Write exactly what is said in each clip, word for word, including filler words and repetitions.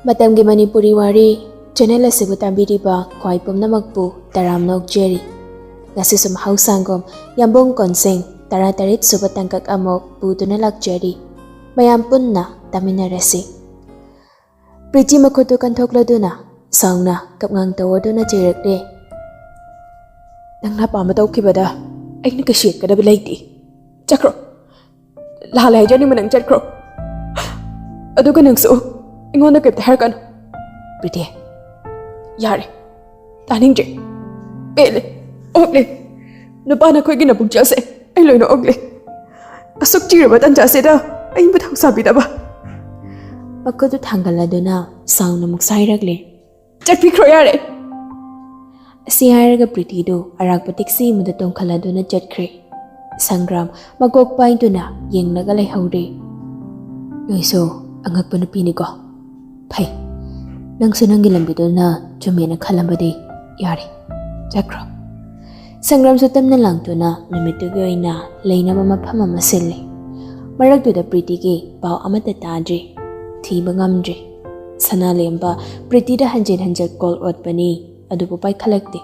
ꯃꯇꯝꯒꯤ ꯃꯅꯤꯄꯨꯔꯤ ꯋꯥꯔꯤ ꯆꯦꯅꯦꯜ ꯑꯁꯤꯕꯨ ꯇꯥꯕꯤꯔꯤꯕ ꯈ꯭ꯋꯥꯏ ꯄꯨꯝꯅꯃꯛꯄꯨ ꯇꯔꯥꯝꯅ ꯑꯣꯛꯆꯔꯤ꯫ ꯉꯁꯤꯁꯨ ꯃꯍꯧꯁꯥꯒꯨꯝ ꯌꯥꯝꯕꯨꯡ ꯀꯣꯟꯁꯦꯡ ꯇꯔꯥꯇꯔꯦꯠ ꯁꯨꯕ ꯇꯥꯡꯀꯛ ꯑꯃꯨꯛ ꯄꯨꯗꯨꯅ ꯂꯥꯛꯆꯔꯤ꯫ ꯃꯌꯥꯝ ꯄꯨꯟꯅ ꯇꯥꯃꯤꯟꯅꯔꯁꯤ꯫ ꯄ꯭ꯔꯤꯇꯤ ꯃꯈꯨꯠꯇꯨ ꯀꯟꯊꯣꯛꯂꯗꯨꯅ ꯁꯥꯎꯅ ꯀꯞꯉꯥꯡ ꯇꯧꯔꯗꯨꯅ ꯆꯩꯔꯛꯂꯦ꯫ "ꯅꯪꯅ ꯑꯄꯥꯝꯕ ꯇꯧꯈꯤꯕꯗ ꯑꯩꯅ ꯀꯩꯁꯨ ꯌꯦꯠꯀꯗꯕ ꯂꯩꯇꯦ꯫ ꯆꯠꯈ꯭ꯔꯣ꯫ ꯂꯥꯜꯂꯦ ꯍꯥꯏꯖꯅꯤꯡꯕ ꯅꯪ ꯆꯠꯈ꯭ꯔꯣ꯫ ꯑꯗꯨꯒ ꯅꯪꯁꯨ ꯑꯩꯉꯣꯟꯗ ꯀꯩꯝꯇ ꯍꯥꯏꯔꯛꯀꯅꯨ꯫ ꯄ꯭ꯔꯤꯇꯤ, ꯌꯥꯔꯦ꯫ ꯇꯥꯅꯤꯡꯗ꯭ꯔꯦ꯫ ꯄꯦꯜꯂꯦ꯫ ꯑꯣꯛꯂꯦ꯫ ꯅꯨꯄꯥ ꯅꯈꯣꯏꯒꯤ ꯅꯄꯨꯛꯆꯦꯜꯁꯦ ꯑꯩ ꯂꯣꯏꯅ ꯑꯣꯛꯂꯦ꯫ ꯑꯁꯨꯛ ꯆꯤꯔꯕ ꯇꯟꯖꯥꯁꯤꯗ ꯑꯩꯕꯨ ꯊꯧꯁꯥꯕꯤꯗꯕ꯫" ꯃꯈꯨꯠꯇꯨ ꯊꯥꯡꯒꯠꯂꯗꯨꯅ ꯁꯥꯎꯅ ꯑꯃꯨꯛ ꯁꯥꯏꯔꯛꯂꯦ꯫ "ꯆꯠꯄꯤꯈ꯭ꯔꯣ ꯌꯥꯔꯦ꯫" ꯑꯁꯤ ꯍꯥꯏꯔꯒ ꯄ꯭ꯔꯤꯇꯤꯗꯨ ꯑꯔꯥꯛꯄ ꯇꯦꯛꯁꯤ ꯑꯃꯗ ꯇꯣꯡꯈꯠꯂꯗꯨꯅ ꯆꯠꯈ꯭ꯔꯦ꯫ ꯁꯪꯒ꯭ꯔꯥꯝ ꯃꯀꯣꯛ ꯄꯥꯏꯗꯨꯅ ꯌꯦꯡꯂꯒ ꯂꯩꯍꯧꯔꯦ꯫ "ꯅꯣꯏꯁꯨ ꯑꯉꯛꯄ ꯅꯨꯄꯤꯅꯤꯀꯣ꯫ ꯐꯩ, ꯅꯪꯁꯨ ꯅꯪꯒꯤ ꯂꯝꯕꯤꯗꯨꯅ ꯆꯨꯝꯃꯦꯅ ꯈꯜꯂꯝꯕꯗꯤ ꯌꯥꯔꯦ, ꯆꯠꯈ꯭ꯔꯣ꯫" ꯁꯪꯒ꯭ꯔꯥꯝꯁꯨ ꯇꯞꯅ ꯂꯥꯡꯗꯨꯅ ꯅꯨꯃꯤꯠꯇꯨꯒꯤ ꯑꯣꯏꯅ ꯂꯩꯅꯕ ꯃꯐꯝ ꯑꯃ ꯁꯤꯜꯂꯤ꯫ ꯃꯔꯛꯇꯨꯗ ꯄ꯭ꯔꯤꯇꯤꯒꯤ ꯄꯥꯎ ꯑꯃꯠꯇ ꯇꯥꯗ꯭ꯔꯤ, ꯊꯤꯕ ꯉꯝꯗ꯭ꯔꯤ꯫ ꯁꯅꯥꯂꯦꯝꯕ ꯄ꯭ꯔꯤꯇꯤꯗ ꯍꯟꯖꯤꯟ ꯍꯟꯖꯤꯟ ꯀꯣꯜ ꯑꯣꯠꯄꯅꯤ, ꯑꯗꯨꯕꯨ ꯄꯥꯏꯈꯠꯂꯛꯇꯦ꯫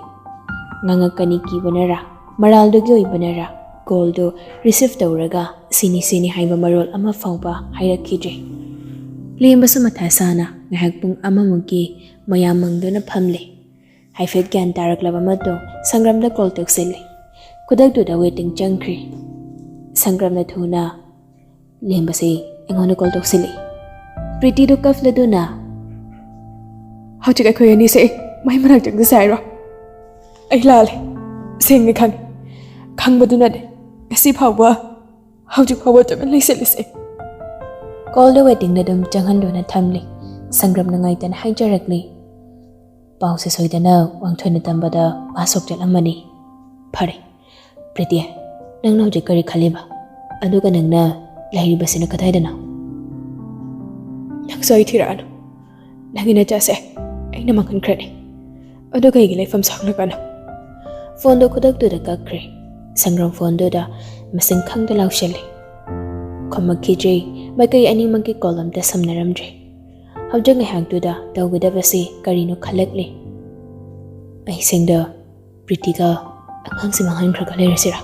ꯉꯥꯡꯉꯛꯀꯅꯤ ꯀꯤꯕꯅꯔꯥ, ꯃꯔꯥꯜꯗꯨꯒꯤ ꯑꯣꯏꯕꯅꯔꯥ, ꯀꯣꯜꯗꯨ ꯔꯤꯁꯤꯞ ꯇꯧꯔꯒ ꯁꯤꯅꯤ ꯁꯤꯅꯤ ꯍꯥꯏꯕ ꯃꯔꯣꯜ ꯑꯃ ꯐꯥꯎꯕ ꯍꯥꯏꯔꯛꯈꯤꯗ꯭ꯔꯦ꯫ ꯂꯦꯝꯕꯁꯨ ꯃꯊꯥ ꯁꯥꯅ ꯉꯥꯏꯍꯥꯛ ꯄꯨꯡ ꯑꯃꯃꯨꯛꯀꯤ ꯃꯌꯥꯝ ꯃꯪꯗꯨꯅ ꯐꯝꯂꯦ꯫ ꯍꯥꯏꯐꯦꯠ ꯒ꯭ꯌꯥꯟ ꯇꯥꯔꯛꯂꯕ ꯃꯇꯨꯡ ꯁꯪꯒ꯭ꯔꯝꯗ ꯀꯣꯜ ꯇꯧꯁꯤꯜꯂꯤ꯫ ꯈꯨꯗꯛꯇꯨꯗ ꯋꯦꯇꯤꯡ ꯆꯪꯈ꯭ꯔꯦ꯫ ꯁꯪꯒ꯭ꯔꯝꯅ ꯊꯨꯅ ꯂꯦꯝꯕꯁꯦ ꯑꯩꯉꯣꯟꯗ ꯀꯣꯜ ꯇꯧꯁꯤꯜꯂꯤ꯫ ꯄ꯭ꯔꯤꯇꯤꯗꯨ ꯀꯞꯂꯗꯨꯅ, "ꯍꯧꯖꯤꯛ ꯑꯩꯈꯣꯏ ꯑꯅꯤꯁꯦ ꯃꯩ ꯃꯅꯥꯛ ꯆꯪꯁꯤ ꯍꯥꯏꯔꯣ? ꯑꯩ ꯂꯥꯜꯂꯦ, ꯁꯦꯡꯅ ꯈꯪꯉꯦ꯫ ꯈꯪꯕꯗꯨꯅꯅꯦ ꯉꯁꯤ ꯐꯥꯎꯕ, ꯍꯧꯖꯤꯛ ꯐꯥꯎꯕ ꯇꯨꯃꯤꯟ ꯂꯩꯁꯤꯜꯂꯤꯁꯦ꯫" ꯀꯣꯜꯗ ꯋꯦꯇꯤꯡꯗ ꯑꯗꯨꯝ ꯆꯪꯍꯟꯗꯨꯅ ꯊꯝꯂꯤ꯫ ꯁꯪꯒ꯭ꯔꯝꯅ ꯉꯥꯏꯇꯅ ꯍꯥꯏꯖꯔꯛꯂꯤ꯫ "ꯄꯥꯎꯁꯦ ꯁꯣꯏꯗꯅ ꯋꯥꯡꯊꯣꯏꯅ ꯇꯝꯕꯗ ꯃꯥ ꯁꯣꯛ ꯆꯠꯂꯝꯃꯅꯤ꯫ ꯐꯔꯦ, ꯄ꯭ꯔꯤꯇꯤ, ꯅꯪꯅ ꯍꯧꯖꯤꯛ ꯀꯔꯤ ꯈꯜꯂꯤꯕ? ꯑꯗꯨꯒ ꯅꯪꯅ ꯂꯩꯔꯤꯕꯁꯤꯅ ꯀꯗꯥꯏꯗꯅꯣ?" "ꯅꯪꯁꯨ ꯑꯩ ꯊꯤꯔꯛꯑꯅꯨ꯫ ꯅꯪꯒꯤ ꯅꯆꯥꯁꯦ ꯑꯩꯅ ꯃꯥꯡꯍꯟꯈ꯭ꯔꯅꯤ꯫ ꯑꯗꯨꯒ ꯑꯩꯒꯤ ꯂꯩꯐꯝ ꯁꯥꯡꯂꯛꯀꯅꯨ꯫" ꯐꯣꯟꯗꯣ ꯈꯨꯗꯛꯇꯨꯗ ꯀꯛꯈ꯭ꯔꯦ꯫ ꯁꯪꯒ꯭ꯔꯝ ꯐꯣꯟꯗꯨꯗ ꯃꯁꯤꯡ ꯈꯪꯗ ꯂꯥꯎꯁꯤꯜꯂꯤ꯫ ꯈꯨꯝꯃꯛꯈꯤꯗ꯭ꯔꯦ꯫ ꯃꯥꯏꯀꯩ ꯑꯅꯤꯃꯛꯀꯤ ꯀꯣꯜ ꯑꯝꯇ ꯁꯝꯅꯔꯝꯗ꯭ꯔꯦ꯫ ꯍꯧꯖꯤꯛ ꯉꯥꯏꯍꯥꯛꯇꯨꯗ ꯇꯧꯒꯗꯕꯁꯤ ꯀꯔꯤꯅꯣ ꯈꯜꯂꯛꯂꯤ꯫ ꯑꯩ ꯁꯦꯡꯗ ꯄ꯭ꯔꯤꯇꯤꯒ ꯑꯉꯥꯡꯁꯤ ꯃꯥꯡꯍꯟꯈ꯭ꯔꯒ ꯂꯩꯔꯁꯤꯔꯥ?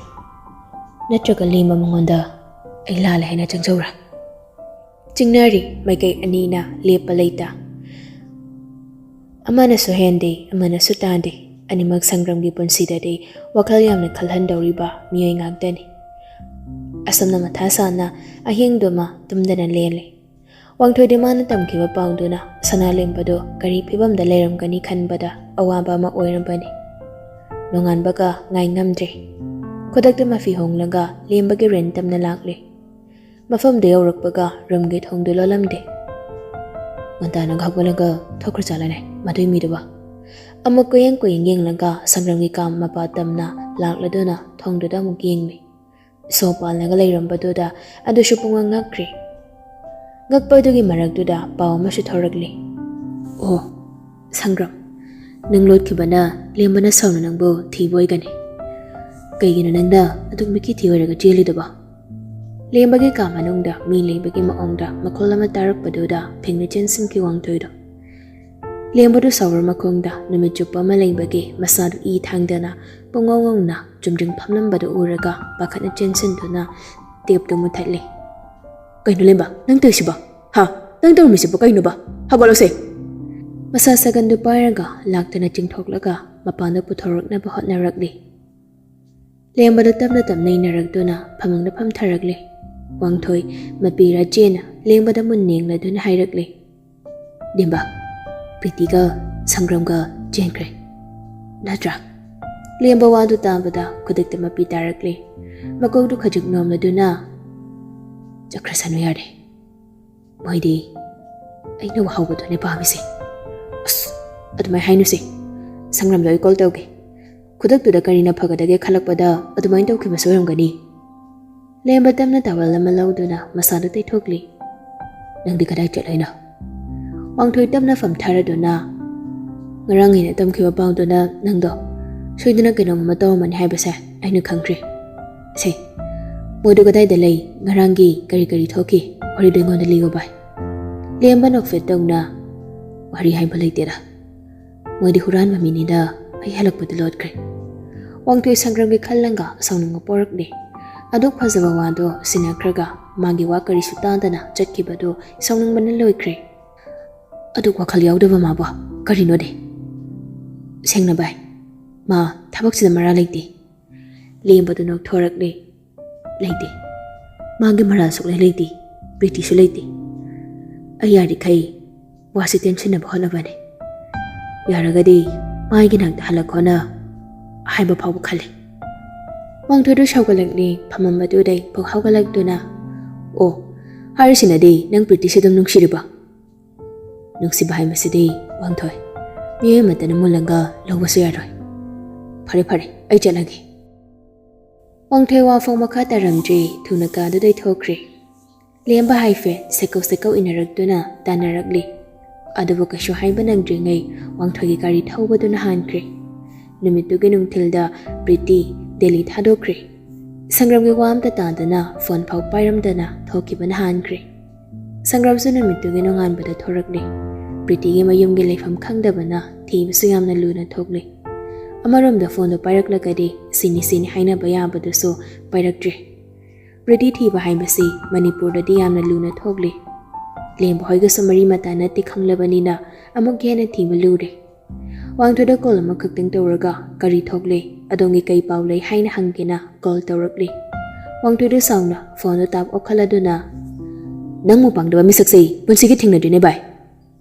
ꯅꯠꯇ꯭ꯔꯒ ꯂꯦꯝꯕ ꯃꯉꯣꯟꯗ ꯑꯩ ꯂꯥꯜꯂꯦ ꯍꯥꯏꯅ ꯆꯪꯖꯧꯔꯥ? ꯆꯤꯡꯅꯔꯤ ꯃꯥꯏꯀꯩ ꯑꯅꯤꯅ ꯂꯦꯞꯄ ꯂꯩꯇ꯫ ꯑꯃꯅꯁꯨ ꯍꯦꯟꯗꯦ, ꯑꯃꯅꯁꯨ ꯇꯥꯗꯦ꯫ ꯑꯅꯤꯃꯛ ꯁꯪꯒ꯭ꯔꯝꯒꯤ ꯄꯨꯟꯁꯤꯗꯗꯤ ꯋꯥꯈꯜ ꯌꯥꯝꯅ ꯈꯜꯍꯟꯗꯧꯔꯤꯕ ꯃꯤꯑꯣꯏ ꯉꯥꯛꯇꯅꯤ꯫ ꯑꯁꯨꯝꯅ ꯃꯊꯥ ꯁꯥꯅ ꯑꯍꯤꯡꯗꯨꯃ ꯇꯨꯝꯗꯅ ꯂꯦꯜꯂꯤ꯫ ꯋꯥꯡꯊꯣꯏꯗꯤ ꯃꯥꯅ ꯇꯝꯈꯤꯕ ꯄꯥꯎꯗꯨꯅ ꯁꯅꯥ ꯂꯦꯝꯕꯗꯨ ꯀꯔꯤ ꯐꯤꯕꯝꯗ ꯂꯩꯔꯝꯒꯅꯤ ꯈꯟꯕꯗ ꯑꯋꯥꯕ ꯑꯃ ꯑꯣꯏꯔꯝꯕꯅꯤ꯫ ꯅꯣꯡꯉꯥꯟꯕꯒ ꯉꯥꯏ ꯉꯝꯗ꯭ꯔꯦ꯫ ꯈꯨꯗꯛꯇ ꯃꯐꯤ ꯍꯣꯡꯂꯒ ꯂꯦꯝꯕꯒꯤ ꯔꯦꯟ ꯇꯝꯅ ꯂꯥꯛꯂꯦ꯫ ꯃꯐꯝꯗꯨ ꯌꯧꯔꯛꯄꯒ ꯔꯨꯝꯒꯤ ꯊꯣꯡꯗꯨ ꯂꯣꯜꯂꯝꯗꯦ꯫ ꯉꯟꯇꯥꯅꯒ ꯍꯧꯒꯠꯂꯒ ꯊꯣꯛꯈ꯭ꯔ ꯆꯠꯂꯅꯦ ꯃꯗꯨꯏ ꯃꯤꯗꯨꯕ꯫ ꯑꯃꯨꯛ ꯀꯣꯌꯦꯡ ꯀꯣꯌꯦꯡ ꯌꯦꯡꯂꯒ ꯁꯪꯒ꯭ꯔꯝꯒꯤ ꯀꯥ ꯃꯄꯥ ꯇꯝꯅ ꯂꯥꯛꯂꯗꯨꯅ ꯊꯣꯡꯗꯨꯗ ꯑꯃꯨꯛ ꯌꯦꯡꯂꯤ꯫ ꯁꯣ ꯄꯥꯜꯂꯒ ꯂꯩꯔꯝꯕꯗꯨꯗ ꯑꯗꯨꯁꯨ ꯄꯨꯡꯉꯛ ꯉꯛꯈ꯭ꯔꯦ꯫ ꯉꯛꯄꯗꯨꯒꯤ ꯃꯔꯛꯇꯨꯗ ꯄꯥꯎ ꯑꯃꯁꯨ ꯊꯣꯔꯛꯂꯤ꯫ "ꯑꯣ, ꯁꯪꯒ꯭ꯔꯝ, ꯅꯪ ꯂꯣꯠꯈꯤꯕꯅ ꯂꯦꯝꯕꯅ ꯁꯥꯎꯅ ꯅꯪꯕꯨ ꯊꯤꯕ ꯑꯣꯏꯒꯅꯤ꯫ ꯀꯩꯒꯤꯅꯣ ꯅꯪꯅ ꯑꯗꯨꯛ ꯃꯤꯀꯤ ꯊꯤ ꯑꯣꯏꯔꯒ ꯆꯦꯜꯂꯤꯗꯨꯕꯣ?" ꯂꯦꯝꯕꯒꯤ ꯀꯥ ꯃꯅꯨꯡꯗ ꯃꯤ ꯂꯩꯕꯒꯤ ꯃꯑꯣꯡꯗ ꯃꯈꯣꯜ ꯑꯃ ꯇꯥꯔꯛꯄꯗꯨꯗ ꯐꯦꯡꯅ ꯆꯦꯟꯁꯤꯟꯈꯤ ꯋꯥꯡꯊꯣꯏꯗꯣ꯫ ꯂꯦꯝꯕꯗꯨ ꯁꯥꯎꯔ ꯃꯈꯣꯡꯗ ꯅꯨꯃꯤꯠ ꯆꯨꯞꯄ ꯑꯃ ꯂꯩꯕꯒꯤ ꯃꯁꯥꯗꯨ ꯏ ꯊꯥꯡꯗꯅ ꯄꯨꯡꯉꯧ ꯉꯧꯅ ꯆꯨꯝꯗ꯭ꯔꯤꯡ ꯐꯝꯂꯝꯕꯗꯨ ꯎꯔꯒ ꯄꯥꯈꯠꯅ ꯆꯦꯟꯁꯤꯟꯗꯨꯅ ꯇꯦꯞꯇꯨ ꯃꯨꯊꯠꯂꯤ꯫ "ꯀꯩꯅꯣ ꯂꯦꯝꯕ, ꯅꯪ ꯇꯧꯔꯤꯁꯤꯕꯣ? ꯍꯥ? ꯅꯪ ꯇꯧꯔꯝꯃꯤꯁꯤꯕꯣ ꯀꯩꯅꯣꯕ? ꯍꯧꯒꯠꯂꯣꯁꯦ!" ꯃꯁꯥ ꯁꯥꯒꯟꯗꯨ ꯄꯥꯏꯔꯒ ꯂꯥꯛꯇꯅ ꯆꯤꯡꯊꯣꯛꯂꯒ ꯃꯄꯥꯟꯗ ꯄꯨꯊꯣꯔꯛꯅꯕ ꯍꯣꯠꯅꯔꯛꯂꯤ꯫ ꯂꯦꯝꯕꯗꯨ ꯇꯞꯅ ꯇꯞꯅ ꯏꯟꯅꯔꯛꯇꯨꯅ ꯐꯃꯨꯡꯗ ꯐꯝꯊꯔꯛꯂꯤ꯫ ꯋꯥꯡꯊꯣꯏ ꯃꯄꯤ ꯔꯥꯆꯦꯅ ꯂꯦꯝꯕꯗ ꯃꯨꯟꯅ ꯌꯦꯡꯂꯗꯨꯅ ꯍꯥꯏꯔꯛꯂꯤ, "ꯂꯦꯝꯕ, ꯄ꯭ꯔꯤꯇꯤꯒ ꯁꯪꯒ꯭ꯔꯝꯒ ꯆꯦꯟꯈ꯭ꯔꯦ ꯅꯠꯇ꯭ꯔꯥ?" ꯂꯦꯝꯕ ꯋꯥꯗꯨ ꯇꯥꯕꯗ ꯈꯨꯗꯛꯇ ꯃꯄꯤ ꯇꯥꯔꯛꯂꯤ꯫ ꯃꯀꯣꯛꯇꯨ ꯈꯖꯤꯛ ꯅꯣꯝꯂꯗꯨꯅ, "ꯆꯠꯈ꯭ꯔꯁꯅꯨ ꯌꯥꯔꯦ꯫ ꯃꯣꯏꯗꯤ ꯑꯩꯅ ꯋꯥꯍꯧꯕꯗꯨꯅꯦ ꯄꯥꯝꯃꯤꯁꯦ꯫ ꯑꯁ, ꯑꯗꯨꯃꯥꯏꯅ ꯍꯥꯏꯅꯨꯁꯦ꯫ ꯁꯪꯒ꯭ꯔꯝꯗ ꯑꯩ ꯀꯣꯜ ꯇꯧꯒꯦ꯫ ꯈꯨꯗꯛꯇꯨꯗ ꯀꯔꯤꯅ ꯐꯒꯗꯒꯦ ꯈꯜꯂꯛꯄꯗ ꯑꯗꯨꯃꯥꯏꯅ ꯇꯧꯈꯤꯕꯁꯨ ꯑꯣꯏꯔꯝꯒꯅꯤ꯫" ꯂꯦꯝꯕ ꯇꯞꯅ ꯇꯥꯋꯦꯜ ꯑꯃ ꯂꯧꯗꯨꯅ ꯃꯁꯥꯗꯨ ꯇꯩꯊꯣꯛꯂꯤ꯫ "ꯅꯪꯗꯤ ꯀꯗꯥꯏ ꯆꯠꯂꯣꯏꯅꯣ?" ꯋꯥꯡꯊꯣꯏ ꯇꯞꯅ ꯐꯝꯊꯔꯗꯨꯅ, "ꯉꯔꯥꯡ ꯑꯩꯅ ꯇꯝꯈꯤꯕ ꯄꯥꯎꯗꯨꯅ ꯅꯪꯗꯣ ꯁꯣꯏꯗꯅ ꯀꯩꯅꯣꯝ ꯑꯃ ꯇꯧꯔꯝꯃꯅꯤ ꯍꯥꯏꯕꯁꯦ ꯑꯩꯅ ꯈꯪꯈ꯭ꯔꯦ꯫ ꯁꯦ, ꯃꯣꯏꯗꯣ ꯀꯗꯥꯏꯗ ꯂꯩ? ꯉꯔꯥꯡꯒꯤ ꯀꯔꯤ ꯀꯔꯤ ꯊꯣꯛꯈꯤ? ꯋꯥꯔꯤꯗꯣ ꯑꯩꯉꯣꯟꯗ ꯂꯤꯌꯣ ꯚꯥꯏ꯫" ꯂꯦꯝꯕ ꯅꯣꯛꯐꯦꯠ ꯇꯧꯅ, "ꯋꯥꯔꯤ ꯍꯥꯏꯕ ꯂꯩꯇꯦꯗ꯫ ꯃꯣꯏꯗꯤ ꯍꯨꯔꯥꯟꯕ ꯃꯤꯅꯤꯗ, ꯑꯩ ꯍꯜꯂꯛꯄꯗ ꯂꯣꯠꯈ꯭ꯔꯦ"꯫ ꯋꯥꯡꯊꯣꯏ ꯁꯪꯒ꯭ꯔꯝꯒꯤ ꯈꯜꯂꯪꯒ ꯁꯥꯎꯅꯤꯡꯕ ꯄꯣꯔꯛꯂꯦ꯫ ꯑꯗꯨꯛ ꯐꯖꯕ ꯋꯥꯗꯣ ꯁꯤꯟꯅꯈ꯭ꯔꯒ ꯃꯥꯒꯤ ꯋꯥ ꯀꯔꯤꯁꯨ ꯇꯥꯗꯅ ꯆꯠꯈꯤꯕꯗꯣ ꯁꯥꯎꯅꯤꯡꯕꯅ ꯂꯣꯏꯈ꯭ꯔꯦ꯫ ꯑꯗꯨꯛ ꯋꯥꯈꯜ ꯌꯥꯎꯗꯕ ꯃꯥꯕꯨ ꯀꯔꯤꯅꯣꯗꯦ? ꯁꯦꯡꯅ ꯚꯥꯏ, ꯃꯥ ꯊꯕꯛꯁꯤꯗ ꯃꯔꯥ ꯂꯩꯇꯦ꯫ ꯂꯦꯝꯕꯗꯨ ꯅꯣꯛꯊꯣꯔꯛꯂꯦ꯫ "ꯂꯩꯇꯦ꯫ ꯃꯥꯒꯤ ꯃꯔꯥꯜ ꯁꯨꯛꯂꯩ ꯂꯩꯇꯦ꯫ ꯄ꯭ꯔꯤꯇꯤꯁꯨ ꯂꯩꯇꯦ꯫ ꯑꯩ ꯌꯥꯔꯤꯈꯩ ꯋꯥꯁꯤ ꯇꯦꯟꯁꯤꯟꯅꯕ ꯍꯣꯠꯅꯕꯅꯤ꯫ ꯌꯥꯔꯒꯗꯤ ꯃꯥꯒꯤ ꯅꯥꯛꯇ ꯍꯜꯂꯛꯈꯣꯅ ꯍꯥꯏꯕ ꯐꯥꯎꯕ ꯈꯜꯂꯤ"꯫ ꯋꯥꯡꯊꯣꯏꯗꯨ ꯁꯥꯎꯒꯠꯂꯛꯂꯦ꯫ ꯐꯝꯃꯝꯕꯗꯨꯗꯩ ꯐꯨꯛ ꯍꯧꯒꯠꯂꯛꯇꯨꯅ, "ꯑꯣ, ꯍꯥꯏꯔꯤꯁꯤꯅꯗꯤ ꯅꯪ ꯄ꯭ꯔꯤꯇꯤꯁꯤ ꯑꯗꯨꯝ ꯅꯨꯡꯁꯤꯔꯤꯕ?" "ꯅꯨꯡꯁꯤꯕ ꯍꯥꯏꯕꯁꯤꯗꯤ, ꯋꯥꯡꯊꯣꯏ, ꯃꯤꯑꯣꯏ ꯑꯃꯠꯇꯅ ꯃꯨꯜꯂꯒ ꯂꯧꯕꯁꯨ ꯌꯥꯔꯣꯏ꯫ ꯐꯔꯦ, ꯐꯔꯦ, ꯑꯩ ꯆꯠꯂꯒꯦ"꯫ ꯋꯥꯡꯊꯣꯏ ꯋꯥꯐꯧ ꯃꯈꯥ ꯇꯥꯔꯝꯗ꯭ꯔꯦ, ꯊꯨꯅ ꯀꯥꯗꯨꯗꯩ ꯊꯣꯛꯈ꯭ꯔꯦ꯫ ꯂꯦꯝꯕ ꯍꯥꯏꯐꯦꯠ ꯁꯦꯀꯧ ꯁꯦꯀꯧ ꯏꯟꯅꯔꯛꯇꯨꯅ ꯇꯥꯟꯅꯔꯛꯂꯤ꯫ ꯑꯗꯨꯕꯨ ꯀꯩꯁꯨ ꯍꯥꯏꯕ ꯅꯪꯗ꯭ꯔꯤꯉꯩ ꯋꯥꯡꯊꯣꯏꯒꯤ ꯒꯥꯔꯤ ꯊꯧꯕꯗꯨꯅ ꯍꯥꯟꯈ꯭ꯔꯦ꯫ ꯅꯨꯃꯤꯠꯇꯨꯒꯤ ꯅꯨꯡꯊꯤꯜꯗ ꯄ꯭ꯔꯤꯇꯤ ꯗꯦꯜꯂꯤ ꯊꯥꯗꯣꯛꯈ꯭ꯔꯦ꯫ ꯁꯪꯒ꯭ꯔꯝꯒꯤ ꯋꯥ ꯑꯝꯇ ꯇꯥꯗꯅ ꯐꯣꯟ ꯐꯥꯎ ꯄꯥꯏꯔꯝꯗꯅ ꯊꯣꯛꯈꯤꯕꯅ ꯍꯥꯟꯈ꯭ꯔꯦ꯫ ꯁꯪꯒ꯭ꯔꯝꯁꯨ ꯅꯨꯃꯤꯠꯇꯨꯒꯤ ꯅꯣꯡꯉꯥꯟꯕꯗ ꯊꯣꯔꯛꯂꯦ꯫ ꯄ꯭ꯔꯤꯇꯤꯒꯤ ꯃꯌꯨꯝꯒꯤ ꯂꯩꯐꯝ ꯈꯪꯗꯕꯅ ꯊꯤꯕꯁꯨ ꯌꯥꯝꯅ ꯂꯨꯅ ꯊꯣꯛꯂꯦ꯫ ꯑꯃꯔꯣꯝꯗ ꯐꯣꯟꯗꯣ ꯄꯥꯏꯔꯛꯂꯒꯗꯤ ꯁꯤꯅꯤ ꯁꯤꯅꯤ ꯍꯥꯏꯅꯕ ꯌꯥꯕꯗꯨꯁꯨ ꯄꯥꯏꯔꯛꯇ꯭ꯔꯦ꯫ ꯄ꯭ꯔꯤꯇꯤ ꯊꯤꯕ ꯍꯥꯏꯕꯁꯤ ꯃꯅꯤꯄꯨꯔꯗꯗꯤ ꯌꯥꯝꯅ ꯂꯨꯅ ꯊꯣꯛꯂꯦ꯫ ꯂꯦꯝꯕ ꯍꯣꯏꯒꯁꯨ ꯃꯔꯤ ꯃꯇꯥ ꯅꯠꯇꯦ ꯈꯪꯂꯕꯅꯤꯅ ꯑꯃꯨꯛ ꯍꯦꯟꯅ ꯊꯤꯕ ꯂꯨꯔꯦ꯫ ꯋꯥꯡꯊꯣꯏꯗ ꯀꯣꯜ ꯑꯃꯈꯛꯇꯪ ꯇꯧꯔꯒ "ꯀꯔꯤ ꯊꯣꯛꯂꯦ? ꯑꯗꯣꯝꯒꯤ ꯀꯩ ꯄꯥꯎ ꯂꯩ?" ꯍꯥꯏꯅ ꯍꯪꯒꯦꯅ ꯀꯣꯜ ꯇꯧꯔꯛꯂꯤ꯫ ꯋꯥꯡꯊꯣꯏꯗ ꯁꯥꯎꯅ ꯐꯣꯟꯗꯣ ꯇꯥꯞ ꯑꯣꯛꯈꯠꯂꯗꯨꯅ, "ꯅꯪ ꯃꯨꯛ ꯄꯥꯡꯗꯕ ꯃꯤꯁꯛꯁꯦ ꯑꯩ ꯄꯨꯟꯁꯤꯒꯤ ꯊꯦꯡꯅꯗ꯭ꯔꯤꯅꯦ ꯚꯥꯏ"꯫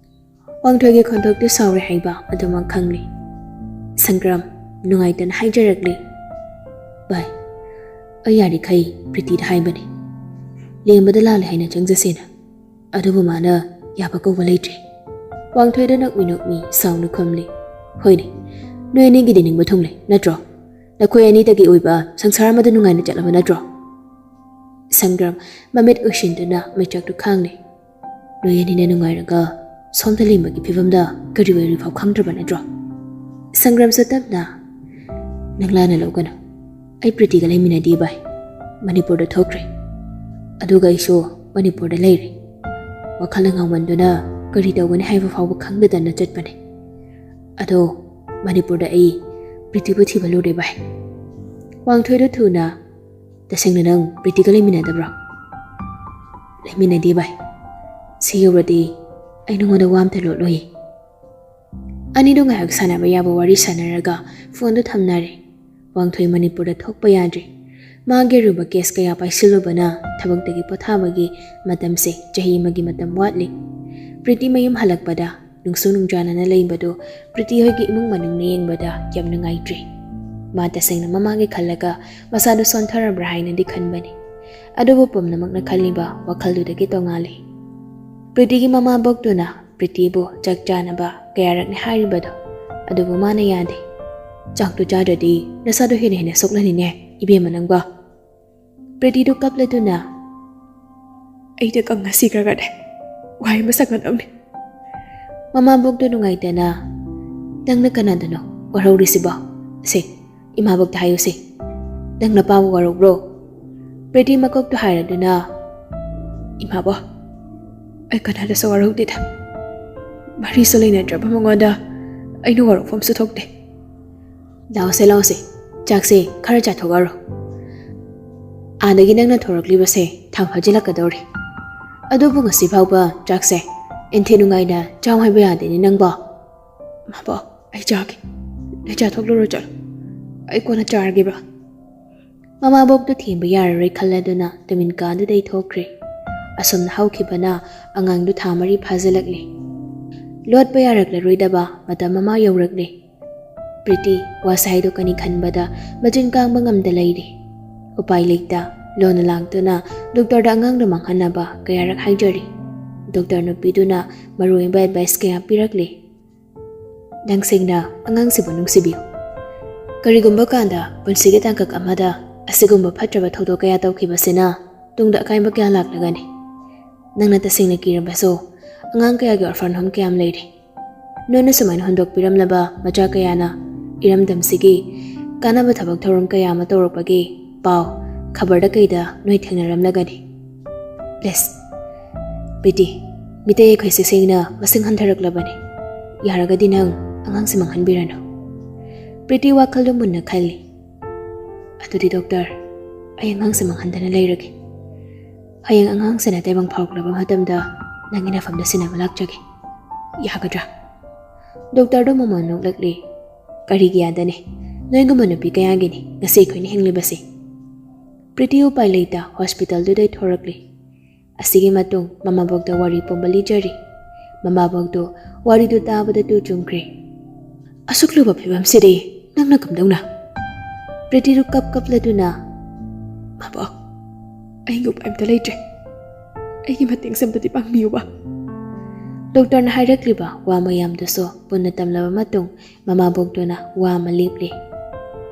ꯋꯥꯡꯊꯣꯏꯒꯤ ꯈꯣꯟꯊꯣꯛꯇꯨ ꯁꯥꯎꯔꯦ ꯍꯥꯏꯕ ꯑꯗꯨꯃꯛ ꯈꯪꯂꯤ꯫ ꯁꯪꯒ꯭ꯔꯥꯝ ꯅꯨꯡꯉꯥꯏꯇꯅ ꯍꯥꯏꯖꯔꯛꯂꯤ, "ꯚꯥꯏ, ꯑꯩ ꯌꯥꯔꯤꯈꯩ ꯄ꯭ꯔꯤꯇꯤꯗ ꯍꯥꯏꯕꯅꯤ, ꯂꯦꯝꯕꯗ ꯂꯥꯜꯂꯦ ꯍꯥꯏꯅ ꯆꯪꯖꯁꯦꯅ꯫ ꯑꯗꯨꯕꯨ ꯃꯥꯅ ꯌꯥꯕ ꯀꯧꯕ ꯂꯩꯇ꯭ꯔꯦ"꯫ ꯋꯥꯡꯊꯣꯏꯗ ꯅꯣꯛꯃꯤ ꯅꯣꯛꯃꯤ ꯁꯥꯎꯅ ꯈꯨꯝꯂꯤ, "ꯍꯣꯏꯅꯦ, ꯅꯣꯏ ꯑꯅꯤꯒꯤꯗꯤ ꯅꯤꯡꯕ ꯊꯨꯡꯂꯦ ꯅꯠꯇ꯭ꯔꯣ? ꯅꯈꯣꯏ ꯑꯅꯤꯗꯒꯤ ꯑꯣꯏꯕ ꯁꯪꯁꯥꯔ ꯑꯃꯗ ꯅꯨꯡꯉꯥꯏꯅ ꯆꯠꯂꯕ ꯅꯠꯇ꯭ꯔꯣ?" ꯁꯪꯒ꯭ꯔꯥꯝ ꯃꯃꯤꯠ ꯎꯏꯁꯤꯟꯗꯨꯅ ꯃꯩꯆꯥꯛꯇꯨ ꯈꯥꯡꯂꯤ꯫ "ꯅꯣꯏ ꯑꯅꯤꯅ ꯅꯨꯡꯉꯥꯏꯔꯒ ꯁꯣꯝꯗ ꯂꯦꯝꯕꯒꯤ ꯐꯤꯕꯝꯗ ꯀꯔꯤ ꯑꯣꯏꯔꯤ ꯐꯥꯎ ꯈꯪꯗ꯭ꯔꯕ ꯅꯠꯇ꯭ꯔꯣ?" ꯁꯪꯒ꯭ꯔꯥꯝꯁꯨ ꯇꯞꯅ, "ꯅꯪ ꯂꯥꯟꯅ ꯂꯧꯒꯅꯨ꯫ ꯑꯩ ꯄ꯭ꯔꯤꯇꯤꯒ ꯂꯩꯃꯤꯟꯅꯗꯦ ꯚꯥꯏ꯫ ꯃꯅꯤꯄꯨꯔꯗ ꯊꯣꯛꯈ꯭ꯔꯦ꯫ ꯑꯗꯨꯒ ꯑꯩꯁꯨ ꯃꯅꯤꯄꯨꯔꯗ ꯂꯩꯔꯦ"꯫ ꯋꯥꯈꯜꯅ ꯉꯥꯎꯃꯟꯗꯨꯅ ꯀꯔꯤ ꯇꯧꯒꯅꯤ ꯍꯥꯏꯕ ꯐꯥꯎꯕ ꯈꯪꯗꯗꯅ ꯆꯠꯄꯅꯦ꯫ ꯑꯗꯣ ꯃꯅꯤꯄꯨꯔꯗ ꯑꯩ ꯄ꯭ꯔꯤꯇꯤꯕꯨ ꯊꯤꯕ ꯂꯨꯔꯦ ꯚꯥꯏ꯫ ꯋꯥꯡꯊꯣꯏꯗꯣ ꯊꯨꯅ "ꯇꯁꯦꯡꯅ ꯅꯪ ꯄ꯭ꯔꯤꯇꯤꯒ ꯂꯩꯃꯤꯟꯅꯗꯕ꯭ꯔꯣ?" "ꯂꯩꯃꯤꯟꯅꯗꯦ ꯚꯥꯏ꯫ ꯁꯤ ꯌꯧꯔꯗꯤ ꯑꯩ ꯅꯉꯣꯟꯗ ꯋꯥ ꯑꯝꯇ ꯂꯣꯠꯂꯣꯏꯌꯦ꯫" ꯑꯅꯤꯗꯣ ꯉꯥꯏꯍꯥꯛ ꯁꯥꯟꯅꯕ ꯌꯥꯕ ꯋꯥꯔꯤ ꯁꯥꯟꯅꯔꯒ ꯐꯣꯟꯗꯣ ꯊꯝꯅꯔꯦ꯫ ꯋꯥꯡꯊꯣꯏ ꯃꯅꯤꯄꯨꯔꯗ ꯊꯣꯛꯄ ꯌꯥꯗ꯭ꯔꯦ꯫ ꯃꯥꯒꯤ ꯑꯔꯨꯕ ꯀꯦꯁ ꯀꯌꯥ ꯄꯥꯏꯁꯤꯜꯂꯨꯕꯅ ꯊꯕꯛꯇꯒꯤ ꯄꯣꯊꯥꯕꯒꯤ ꯃꯇꯝꯁꯦ ꯆꯍꯤ ꯑꯃꯒꯤ ꯃꯇꯝ ꯋꯥꯠꯂꯤ꯫ ꯄ꯭ꯔꯤꯇꯤ ꯃꯌꯨꯝ ꯍꯜꯂꯛꯄꯗ ꯅꯨꯡꯁꯨ ꯅꯨꯡꯖꯥꯅꯅ ꯂꯩꯕꯗꯨ ꯄ꯭ꯔꯤꯇꯤ ꯍꯣꯏꯒꯤ ꯏꯃꯨꯡ ꯃꯅꯨꯡꯅ ꯌꯦꯡꯕꯗ ꯌꯥꯝ ꯅꯨꯡꯉꯥꯏꯇ꯭ꯔꯦ꯫ ꯃꯥ ꯇꯁꯦꯡꯅ ꯃꯃꯥꯒꯤ ꯈꯜꯂꯒ ꯃꯁꯥꯗꯨ ꯁꯣꯟꯊꯔꯕ꯭ꯔꯥ ꯍꯥꯏꯅꯗꯤ ꯈꯟꯕꯅꯤ꯫ ꯑꯗꯨꯕꯨ ꯄꯨꯝꯅꯃꯛꯅ ꯈꯜꯂꯤꯕ ꯋꯥꯈꯜꯗꯨꯗꯒꯤ ꯇꯣꯉꯥꯜꯂꯤ꯫ ꯄ꯭ꯔꯤꯇꯤꯒꯤ ꯃꯃꯥꯕꯣꯛꯇꯨꯅ ꯄ꯭ꯔꯤꯇꯤꯕꯨ ꯆꯥꯛ ꯆꯥꯅꯕ ꯀꯌꯥꯔꯛꯅꯤ ꯍꯥꯏꯔꯤꯕꯗꯣ, ꯑꯗꯨꯕꯨ ꯃꯥꯅ ꯌꯥꯗꯦ꯫ "ꯆꯥꯛꯇꯨ ꯆꯥꯗ꯭ꯔꯗꯤ ꯅꯁꯥꯗꯣ ꯍꯦꯟꯅ ꯍꯦꯟꯅ ꯁꯣꯛꯂꯅꯤꯅꯦ ꯏꯕꯦꯝꯃ ꯅꯪꯕꯣ꯫" ꯄ꯭ꯔꯤꯇꯤꯗꯨ ꯀꯞꯂꯗꯨꯅ, "ꯑꯩꯗ ꯀꯪꯉ ꯁꯤꯈ꯭ꯔꯒꯅꯦ ꯋꯥꯏ ꯑꯃ ꯁꯪꯒꯗꯧꯅꯤ꯫" ꯃꯃꯥꯕꯣꯛꯇꯨ ꯅꯨꯡꯉꯥꯏꯇꯅ, "ꯅꯪꯅ ꯀꯅꯥꯗꯅꯣ ꯋꯥꯔꯧꯔꯤꯁꯤꯕꯣ? ꯁꯦ, ꯏꯃꯥꯕꯣꯛꯇ ꯍꯥꯏꯌꯨꯁꯦ꯫ ꯅꯪ ꯅꯄꯥꯕꯨ ꯋꯥꯔꯧꯕ꯭ꯔꯣ?" ꯄ꯭ꯔꯤꯇꯤ ꯃꯀꯣꯛꯇꯨ ꯍꯥꯏꯔꯗꯨꯅ, "ꯏꯃꯥꯕꯣꯛ, ꯑꯩ ꯀꯅꯥꯗꯁꯨ ꯋꯥꯔꯧꯗꯦꯗ꯫ ꯃꯔꯤꯁꯨ ꯂꯩꯅꯗ꯭ꯔꯕ ꯃꯉꯣꯟꯗ ꯑꯩꯅ ꯋꯥꯔꯧꯐꯝꯁꯨ ꯊꯣꯛꯇꯦ꯫ ꯂꯥꯛꯑꯣꯁꯦ, ꯂꯥꯛꯑꯣꯁꯦ, ꯆꯥꯛꯁꯦ ꯈꯔ ꯆꯥꯊꯣꯛꯑꯔꯣ꯫ ꯑꯥꯗꯒꯤ ꯅꯪꯅ ꯊꯣꯔꯛꯂꯤꯕꯁꯦ ꯊꯥ ꯐꯥꯖꯤꯜꯂꯛꯀꯗꯧꯔꯦ꯫ ꯑꯗꯨꯕꯨ ꯉꯁꯤ ꯐꯥꯎꯕ ꯆꯥꯛꯁꯦ ꯏꯟꯊꯤ ꯅꯨꯡꯉꯥꯏꯅ ꯆꯥꯎ ꯍꯥꯏꯕ ꯌꯥꯗꯦꯅꯦ ꯅꯪꯕꯣ꯫" "ꯃꯥꯕꯣꯛ, ꯑꯩ ꯆꯥꯒꯦ꯫ ꯅꯣꯏ ꯆꯥꯊꯣꯛꯂꯨꯔꯣ ꯆꯠꯂꯣ꯫ ꯑꯩ ꯀꯣꯟꯅ ꯆꯥꯔꯒꯦꯕ꯫" ꯃꯃꯥꯕꯣꯛꯇꯨ ꯊꯦꯝꯕ ꯌꯥꯔꯔꯣꯏ ꯈꯜꯂꯗꯨꯅ ꯇꯨꯃꯤꯟ ꯀꯥꯗꯨꯗꯩ ꯊꯣꯛꯈ꯭ꯔꯦ꯫ ꯑꯁꯨꯝꯅ ꯍꯧꯈꯤꯕꯅ ꯑꯉꯥꯡꯗꯨ ꯊꯥ ꯃꯔꯤ ꯐꯥꯖꯤꯜꯂꯛꯂꯦ꯫ ꯂꯣꯠꯄ ꯌꯥꯔꯛꯂꯔꯣꯏꯗꯕ ꯃꯇꯝ ꯑꯃ ꯌꯧꯔꯛꯂꯦ꯫ ꯄ꯭ꯔꯤꯇꯤ ꯋꯥꯁꯦ ꯍꯥꯏꯗꯣꯛꯀꯅꯤ ꯈꯟꯕꯗ ꯃꯆꯤꯟ ꯀꯥꯡꯕ ꯉꯝꯗ ꯂꯩꯔꯦ꯫ ꯎꯄꯥꯏ ꯂꯩꯇ ꯂꯣꯟꯅ ꯂꯥꯛꯇꯨꯅ ꯗꯣꯛꯇꯔꯗ ꯑꯉꯥꯡꯗꯨ ꯃꯥꯡꯍꯟꯅꯕ ꯀꯌꯥꯔꯛ ꯍꯥꯏꯖꯔꯤ꯫ ꯗꯣꯛꯇꯔ ꯅꯨꯄꯤꯗꯨꯅ ꯃꯔꯨꯑꯣꯏꯕ ꯑꯦꯗꯚꯥꯏꯁ ꯀꯌꯥ ꯄꯤꯔꯛꯂꯦ꯫ "ꯅꯪꯁꯤꯡꯅ ꯑꯉꯥꯡꯁꯤꯕꯨ ꯅꯨꯡꯁꯤꯕꯤꯌꯨ꯫ ꯀꯔꯤꯒꯨꯝꯕ ꯀꯥꯟꯗ ꯄꯨꯟꯁꯤꯒꯤ ꯇꯥꯡꯀꯛ ꯑꯃꯗ ꯑꯁꯤꯒꯨꯝꯕ ꯐꯠꯇ꯭ꯔꯕ ꯊꯧꯗꯣꯛ ꯀꯌꯥ ꯇꯧꯈꯤꯕꯁꯤꯅ ꯇꯨꯡꯗ ꯑꯀꯥꯏꯕ ꯀꯌꯥ ꯂꯥꯛꯂꯒꯅꯤ꯫ ꯅꯪꯅ ꯇꯁꯦꯡꯅ ꯀꯤꯔꯕꯁꯨ ꯑꯉꯥꯡ ꯀꯌꯥꯒꯤ orphan home ꯀꯌꯥꯝ ꯂꯩꯔꯤ꯫ ꯅꯣꯏꯅ ꯁꯨꯃꯥꯏꯅ ꯍꯨꯟꯗꯣꯛꯄꯤꯔꯝꯂꯕ ꯃꯆꯥ ꯀꯌꯥꯅ ꯏꯔꯝꯗꯝꯁꯤꯒꯤ ꯀꯥꯟꯅꯕ ꯊꯕꯛ ꯊꯧꯔꯝ ꯀꯌꯥ ꯑꯃ ꯇꯧꯔꯛꯄꯒꯤ ꯄꯥꯎ ꯈꯕꯔꯗ ꯀꯩꯗ ꯅꯣꯏ ꯊꯦꯡꯅꯔꯝꯂꯒꯅꯤ꯫ Please, ꯄ꯭ꯔꯤꯇꯤ, ꯃꯤꯇꯩ ꯑꯩꯈꯣꯏꯁꯦ ꯁꯦꯡꯅ ꯃꯁꯤꯡ ꯍꯟꯊꯔꯛꯂꯕꯅꯤ꯫ ꯌꯥꯔꯒꯗꯤ ꯅꯪ ꯑꯉꯥꯡꯁꯦ ꯃꯥꯡꯍꯟꯕꯤꯔꯅꯨ꯫ ꯄ꯭ꯔꯤꯇꯤ ꯋꯥꯈꯜꯗꯨ ꯃꯨꯟꯅ ꯈꯜꯂꯤ꯫ ꯑꯗꯨꯗꯤ ꯗꯣꯛꯇꯔ, ꯑꯩ ꯑꯉꯥꯡꯁꯦ ꯃꯥꯡꯍꯟꯗꯅ ꯂꯩꯔꯒꯦ꯫ ꯍꯌꯦꯡ ꯑꯉꯥꯡꯁꯤꯅ ꯇꯥꯏꯕꯪ ꯐꯥꯎꯔꯛꯂꯕ ꯃꯇꯝꯗ ꯅꯪꯒꯤ ꯅꯐꯝꯗ ꯁꯤꯟꯅꯕ ꯂꯥꯛꯆꯒꯦ꯫ ꯌꯥꯒꯗ꯭ꯔꯥ? ꯗꯣꯛꯇꯔꯗꯨ ꯃꯃꯜ ꯅꯣꯛꯂꯛꯂꯤ꯫ ꯀꯔꯤꯒꯤ ꯌꯥꯗꯅꯤ? ꯅꯣꯏꯒꯨꯝꯕ ꯅꯨꯄꯤ ꯀꯌꯥꯒꯤꯅꯤ ꯉꯁꯤ ꯑꯩꯈꯣꯏꯅ ꯍꯤꯡꯂꯤꯕꯁꯤ꯫ ꯄ꯭ꯔꯤꯇꯤ ꯎꯄꯥꯏ ꯂꯩꯇ ꯍꯣꯁꯄꯤꯇꯥꯜꯗꯨꯗꯩ ꯊꯣꯔꯛꯂꯤ꯫ ꯑꯁꯤꯒꯤ ꯃꯇꯨꯡ ꯃꯃꯥꯕꯣꯛꯇ ꯋꯥꯔꯤ ꯄꯨꯝꯕ ꯂꯤꯖꯔꯤ꯫ ꯃꯃꯥꯕꯣꯛꯇꯨ ꯋꯥꯔꯤꯗꯨ ꯇꯥꯕꯗ ꯇꯨ ꯆꯨꯡꯈ꯭ꯔꯦ꯫ "ꯑꯁꯨꯛ ꯂꯨꯕ ꯐꯤꯕꯝꯁꯤꯗꯤ ꯅꯪꯅ ꯀꯝꯗꯧꯅ?" ꯄ꯭ꯔꯤꯇꯤꯗꯨ ꯀꯞ ꯀꯞꯂꯗꯨꯅ, "ꯃꯥꯕꯣꯛ, ꯑꯩꯒꯤ ꯎꯄꯥꯏ ꯑꯝꯇ ꯂꯩꯇ꯭ꯔꯦ꯫ ꯑꯩꯒꯤ ꯃꯇꯦꯡꯁꯦ ꯑꯝꯇꯗꯤ ꯄꯥꯡꯕꯤꯌꯨꯕ꯫" ꯗꯣꯛꯇꯔꯅ ꯍꯥꯏꯔꯛꯂꯤꯕ ꯋꯥ ꯃꯌꯥꯝꯗꯨꯁꯨ ꯄꯨꯟꯅ ꯇꯝꯂꯕ ꯃꯇꯨꯡ ꯃꯃꯥꯕꯣꯛꯇꯨꯅ ꯋꯥ ꯑꯃ ꯂꯦꯞꯂꯤ꯫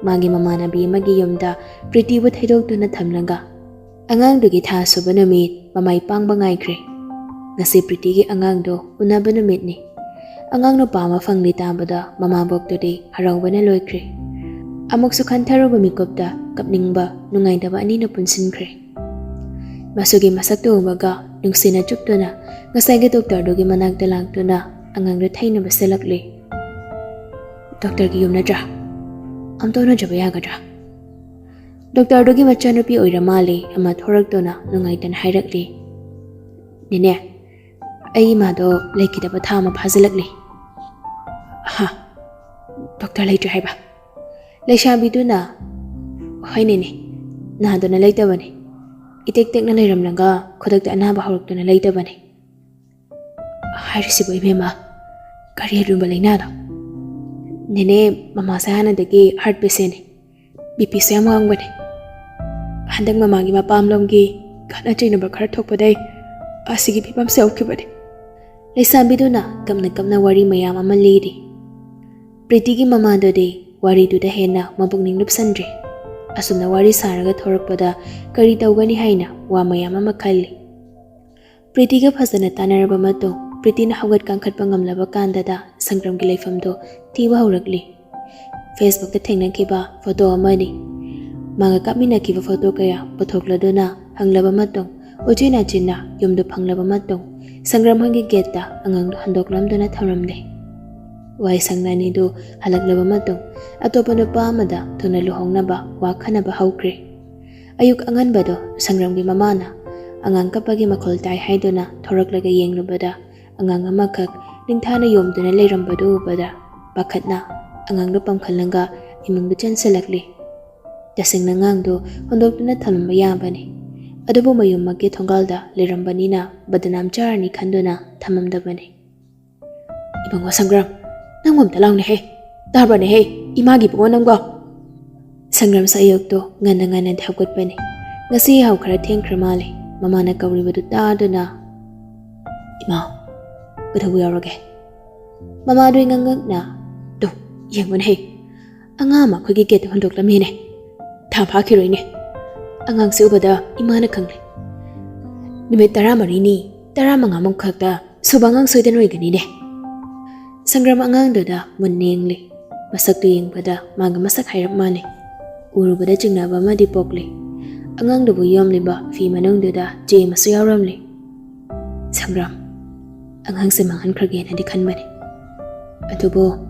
ꯃꯥꯒꯤ ꯃꯃꯥꯟꯅꯕꯤ ꯑꯃꯒꯤ ꯌꯨꯝꯗ ꯄ꯭ꯔꯤꯇꯤꯕꯨ ꯊꯩꯗꯣꯛꯇꯨꯅ ꯊꯝꯂꯒ ꯑꯉꯥꯡꯗꯨꯒꯤ ꯊꯥ ꯁꯨꯕ ꯅꯨꯃꯤꯠ ꯃꯃꯥꯏ ꯄꯥꯡꯕ ꯉꯥꯏꯈ꯭ꯔꯦ꯫ ꯉꯁꯤ ꯄ꯭ꯔꯤꯇꯤꯒꯤ ꯑꯉꯥꯡꯗꯣ ꯎꯅꯕ ꯅꯨꯃꯤꯠꯅꯤ꯫ ꯑꯉꯥꯡ ꯅꯨꯄꯥ ꯑꯃ ꯐꯪꯂꯤ ꯇꯥꯕꯗ ꯃꯃꯥꯕꯣꯛꯇꯨꯗꯤ ꯍꯔꯥꯎꯕꯅ ꯂꯣꯏꯈ꯭ꯔꯦ꯫ ꯑꯃꯨꯛꯁꯨ ꯈꯟꯊꯔꯨꯕ ꯃꯤꯀꯨꯞꯇ ꯀꯞꯅꯤꯡꯕ, ꯅꯨꯡꯉꯥꯏꯇꯕ ꯑꯅꯤꯅ ꯄꯨꯟꯁꯤꯟꯈ꯭ꯔꯦ꯫ ꯃꯁꯨꯒꯤ ꯃꯁꯛꯇꯨ ꯎꯕꯒ ꯅꯨꯡꯁꯤꯅ ꯆꯨꯞꯇꯨꯅ ꯉꯁꯥꯏꯒꯤ ꯗꯣꯛꯇꯔꯗꯨꯒꯤ ꯃꯅꯥꯛꯇ ꯂꯥꯛꯇꯨꯅ ꯑꯉꯥꯡꯗꯨ ꯊꯩꯅꯕ ꯁꯤꯜꯂꯛꯂꯤ꯫ "ꯗꯣꯛꯇꯔꯒꯤ ꯌꯨꯝ ꯅꯠꯇ꯭ꯔꯥ? ꯑꯝꯇ ꯎꯅꯖꯕ ꯌꯥꯒꯗ꯭ꯔꯥ?" ꯗꯣꯛꯇꯔꯗꯨꯒꯤ ꯃꯆꯥꯅꯨꯄꯤ ꯑꯣꯏꯔ ꯃꯥꯜꯂꯦ ꯑꯃ ꯊꯣꯔꯛꯇꯨꯅ ꯅꯨꯡꯉꯥꯏꯇꯅ ꯍꯥꯏꯔꯛꯂꯤ꯫ "ꯅꯦꯅꯦ, ꯑꯩ ꯏꯃꯥꯗꯣ ꯂꯩꯈꯤꯗꯕ ꯊꯥ ꯑꯃ ꯐꯥꯖꯤꯜꯂꯛꯂꯦ꯫" "ꯍꯥ? ꯗꯣꯛꯇꯔ ꯂꯩꯇ꯭ꯔꯦ ꯍꯥꯏꯕ?" ꯂꯩꯁꯥꯕꯤꯗꯨꯅ, "ꯍꯣꯏ ꯅꯦꯅꯦ, ꯅꯥꯗꯨꯅ ꯂꯩꯇꯕꯅꯤ꯫ ꯏꯇꯦꯛ ꯇꯦꯛꯅ ꯂꯩꯔꯝꯂꯒ ꯈꯨꯗꯛꯇ ꯑꯅꯥꯕ ꯍꯧꯔꯛꯇꯨꯅ ꯂꯩꯇꯕꯅꯤ꯫" "ꯍꯥꯏꯔꯤꯁꯤꯕꯨ ꯏꯕꯦꯝꯃ, ꯀꯔꯤ ꯑꯔꯨꯕ ꯂꯩꯅꯥꯅꯣ?" "ꯅꯦꯅꯦ, ꯃꯃꯥꯁꯦ ꯍꯥꯟꯅꯗꯒꯤ ꯍꯥꯔꯠ ꯄꯦꯁꯦꯟꯅꯤ꯫ ꯕꯤ ꯄꯤꯁꯨ ꯌꯥꯝ ꯋꯥꯡꯕꯅꯤ꯫ ꯍꯟꯗꯛ ꯃꯃꯥꯒꯤ ꯃꯄꯥꯝꯂꯣꯝꯒꯤ ꯈꯠꯅ ꯆꯩꯅꯕ ꯈꯔ ꯊꯣꯛꯄꯗꯩ ꯑꯁꯤꯒꯤ ꯐꯤꯕꯝꯁꯦ ꯌꯧꯈꯤꯕꯅꯤ꯫" ꯂꯩꯁꯥꯕꯤꯗꯨꯅ ꯀꯞꯅ ꯀꯞꯅ ꯋꯥꯔꯤ ꯃꯌꯥꯝ ꯑꯃ ꯂꯤꯔꯤ꯫ ꯄ꯭ꯔꯤꯇꯤꯒꯤ ꯃꯃꯥꯗꯨꯗꯤ ꯋꯥꯔꯤꯗꯨꯗ ꯍꯦꯟꯅ ꯃꯄꯨꯛꯅꯤꯡ ꯂꯨꯞꯁꯟꯗ꯭ꯔꯤ꯫ ꯑꯁꯨꯝꯅ ꯋꯥꯔꯤ ꯁꯥꯔꯒ ꯊꯣꯔꯛꯄꯗ ꯀꯔꯤ ꯇꯧꯒꯅꯤ ꯍꯥꯏꯅ ꯋꯥ ꯃꯌꯥꯝ ꯑꯃ ꯈꯜꯂꯤ꯫ ꯄ꯭ꯔꯤꯇꯤꯒ ꯐꯖꯅ ꯇꯥꯟꯅꯔꯕ ꯃꯇꯨꯡ ꯄ꯭ꯔꯤꯇꯤꯅ ꯍꯧꯒꯠ ꯀꯥꯡꯈꯠꯄ ꯉꯝꯂꯕ ꯀꯥꯟꯗꯗ ꯁꯪꯒ꯭ꯔꯝꯒꯤ ꯂꯩꯐꯝꯗꯨ ꯊꯤꯕ ꯍꯧꯔꯛꯂꯤ꯫ ꯐꯦꯁꯕꯨꯛꯇ ꯊꯦꯡꯅꯈꯤꯕ ꯐꯣꯇꯣ ꯑꯃꯅꯤ꯫ ꯃꯥꯒ ꯀꯥꯞꯃꯤꯟꯅꯈꯤꯕ ꯐꯣꯇꯣ ꯀꯌꯥ ꯄꯨꯊꯣꯛꯂꯗꯨꯅ ꯍꯪꯂꯕ ꯃꯇꯨꯡ ꯎꯆꯤꯟ ꯅꯥꯆꯤꯟꯅ ꯌꯨꯝꯗꯨ ꯐꯪꯂꯕ ꯃꯇꯨꯡ ꯁꯪꯒ꯭ꯔꯥꯝ ꯍꯣꯏꯒꯤ ꯒꯦꯠꯇ ꯑꯉꯥꯡꯗꯨ ꯍꯟꯗꯣꯛꯂꯝꯗꯨꯅ ꯊꯝꯂꯝꯂꯦ꯫ ꯋꯥꯏ ꯁꯪꯅ ꯑꯅꯤꯗꯨ ꯍꯜꯂꯛꯂꯕ ꯃꯇꯨꯡ ꯑꯇꯣꯞꯄ ꯅꯨꯄꯥ ꯑꯃꯗ ꯊꯨꯅ ꯂꯨꯍꯣꯡꯅꯕ ꯋꯥ ꯈꯟꯅꯕ ꯍꯧꯈ꯭ꯔꯦ꯫ ꯑꯌꯨꯛ ꯑꯉꯟꯕꯗꯣ ꯁꯪꯒ꯭ꯔꯥꯝꯒꯤ ꯃꯃꯥꯅ ꯑꯉꯥꯡ ꯀꯞꯄꯒꯤ ꯃꯈꯣꯜ ꯇꯥꯏ ꯍꯥꯏꯗꯨꯅ ꯊꯣꯔꯛꯂꯒ ꯌꯦꯡꯂꯨꯕꯗ ꯑꯉꯥꯡ ꯑꯃꯈꯛ ꯅꯤꯡꯊꯥꯅ ꯌꯣꯝꯗꯨꯅ ꯂꯩꯔꯝꯕꯗꯨ ꯎꯕꯗ ꯄꯥꯈꯠꯅ ꯑꯉꯥꯡꯗꯨ ꯄꯝꯈꯠꯂꯒ ꯏꯃꯨꯡꯗ ꯆꯦꯟꯁꯤꯜꯂꯛꯂꯤ꯫ ꯇꯁꯦꯡꯅ ꯑꯉꯥꯡꯗꯨ ꯍꯨꯟꯗꯣꯛꯇꯨꯅ ꯊꯝꯂꯝꯕ ꯌꯥꯕꯅꯤ, ꯑꯗꯨꯕꯨ ꯃꯌꯨꯝꯃꯛꯀꯤ ꯊꯣꯡꯒꯥꯜꯗ ꯂꯩꯔꯝꯕꯅꯤꯅ ꯕꯗꯅꯥꯝ ꯆꯥꯔꯅꯤ ꯈꯟꯗꯨꯅ ꯊꯝꯂꯝꯗꯕꯅꯤ꯫ "ꯏꯕꯨꯡꯉꯣ ꯁꯪꯒ꯭ꯔꯥꯝ, ꯅꯪꯕꯨ ꯑꯝꯇ ꯂꯥꯎꯅꯦꯍꯦ꯫ ꯇꯥꯕ꯭ꯔꯅꯦꯍꯦ, ꯏꯃꯥꯒꯤ ꯏꯕꯨꯡꯉꯣ ꯅꯪꯕꯣ?" ꯁꯪꯒ꯭ꯔꯥꯝꯁꯨ ꯑꯌꯨꯛꯇꯣ ꯉꯟꯅ ꯉꯟꯅꯗꯤ ꯍꯧꯒꯠꯄꯅꯤ꯫ ꯉꯁꯤ ꯌꯥꯍꯧ ꯈꯔ ꯊꯦꯡꯈ꯭ꯔ ꯃꯥꯜꯂꯦ꯫ ꯃꯃꯥꯅ ꯀꯧꯔꯤꯕꯗꯨ ꯇꯥꯗꯨꯅ, "ꯏꯃꯥ, ꯀꯩꯗꯧꯕ ꯌꯥꯎꯔꯒꯦ?" ꯃꯃꯥꯗꯨ ꯉꯛꯉꯛꯅ, "ꯇꯨ, ꯌꯦꯡꯉꯨꯅꯦꯍꯦ, ꯑꯉꯥꯡ ꯑꯃ ꯑꯩꯈꯣꯏꯒꯤ ꯒꯦꯠꯇ ꯍꯨꯟꯗꯣꯛꯂꯝꯃꯦꯅꯦ꯫ ꯊꯥ ꯐꯥꯈꯤꯔꯣꯏꯅꯦ꯫ ꯑꯉꯥꯡꯁꯦ ꯎꯕꯗ ꯏꯃꯥꯅ ꯈꯪꯂꯦ꯫ ꯅꯨꯃꯤꯠ ꯇꯔꯥꯃꯔꯤꯅꯤ, ꯇꯔꯥꯃꯉꯥꯃꯨꯛ ꯈꯛꯇ ꯁꯨꯕ ꯑꯉꯥꯡ ꯁꯣꯏꯗꯅ ꯑꯣꯏꯒꯅꯤꯅꯦ꯫" ꯁꯪꯒ꯭ꯔꯥꯝ ꯑꯉꯥꯡꯗꯨꯗ ꯃꯨꯟꯅ ꯌꯦꯡꯂꯤ꯫ ꯃꯁꯛꯇꯨ ꯌꯦꯡꯕꯗ ꯃꯥꯒ ꯃꯁꯛ ꯍꯥꯏꯔꯞ ꯃꯥꯟꯅꯩ꯫ ꯎꯔꯨꯕꯗ ꯆꯤꯡꯅꯕ ꯑꯃꯗꯤ ꯄꯣꯛꯂꯤ꯫ ꯑꯉꯥꯡꯗꯨꯕꯨ ꯌꯣꯝꯂꯤꯕ ꯐꯤ ꯃꯅꯨꯡꯗꯨꯗ ꯆꯦ ꯑꯃꯁꯨ ꯌꯥꯎꯔꯝꯂꯤ꯫ "ꯁꯪꯒ꯭ꯔꯥꯝ, ꯑꯉꯥꯡꯁꯦ ꯃꯥꯡꯍꯟꯈ꯭ꯔꯒꯦꯅꯗꯤ ꯈꯟꯕꯅꯤ, ꯑꯗꯨꯕꯨ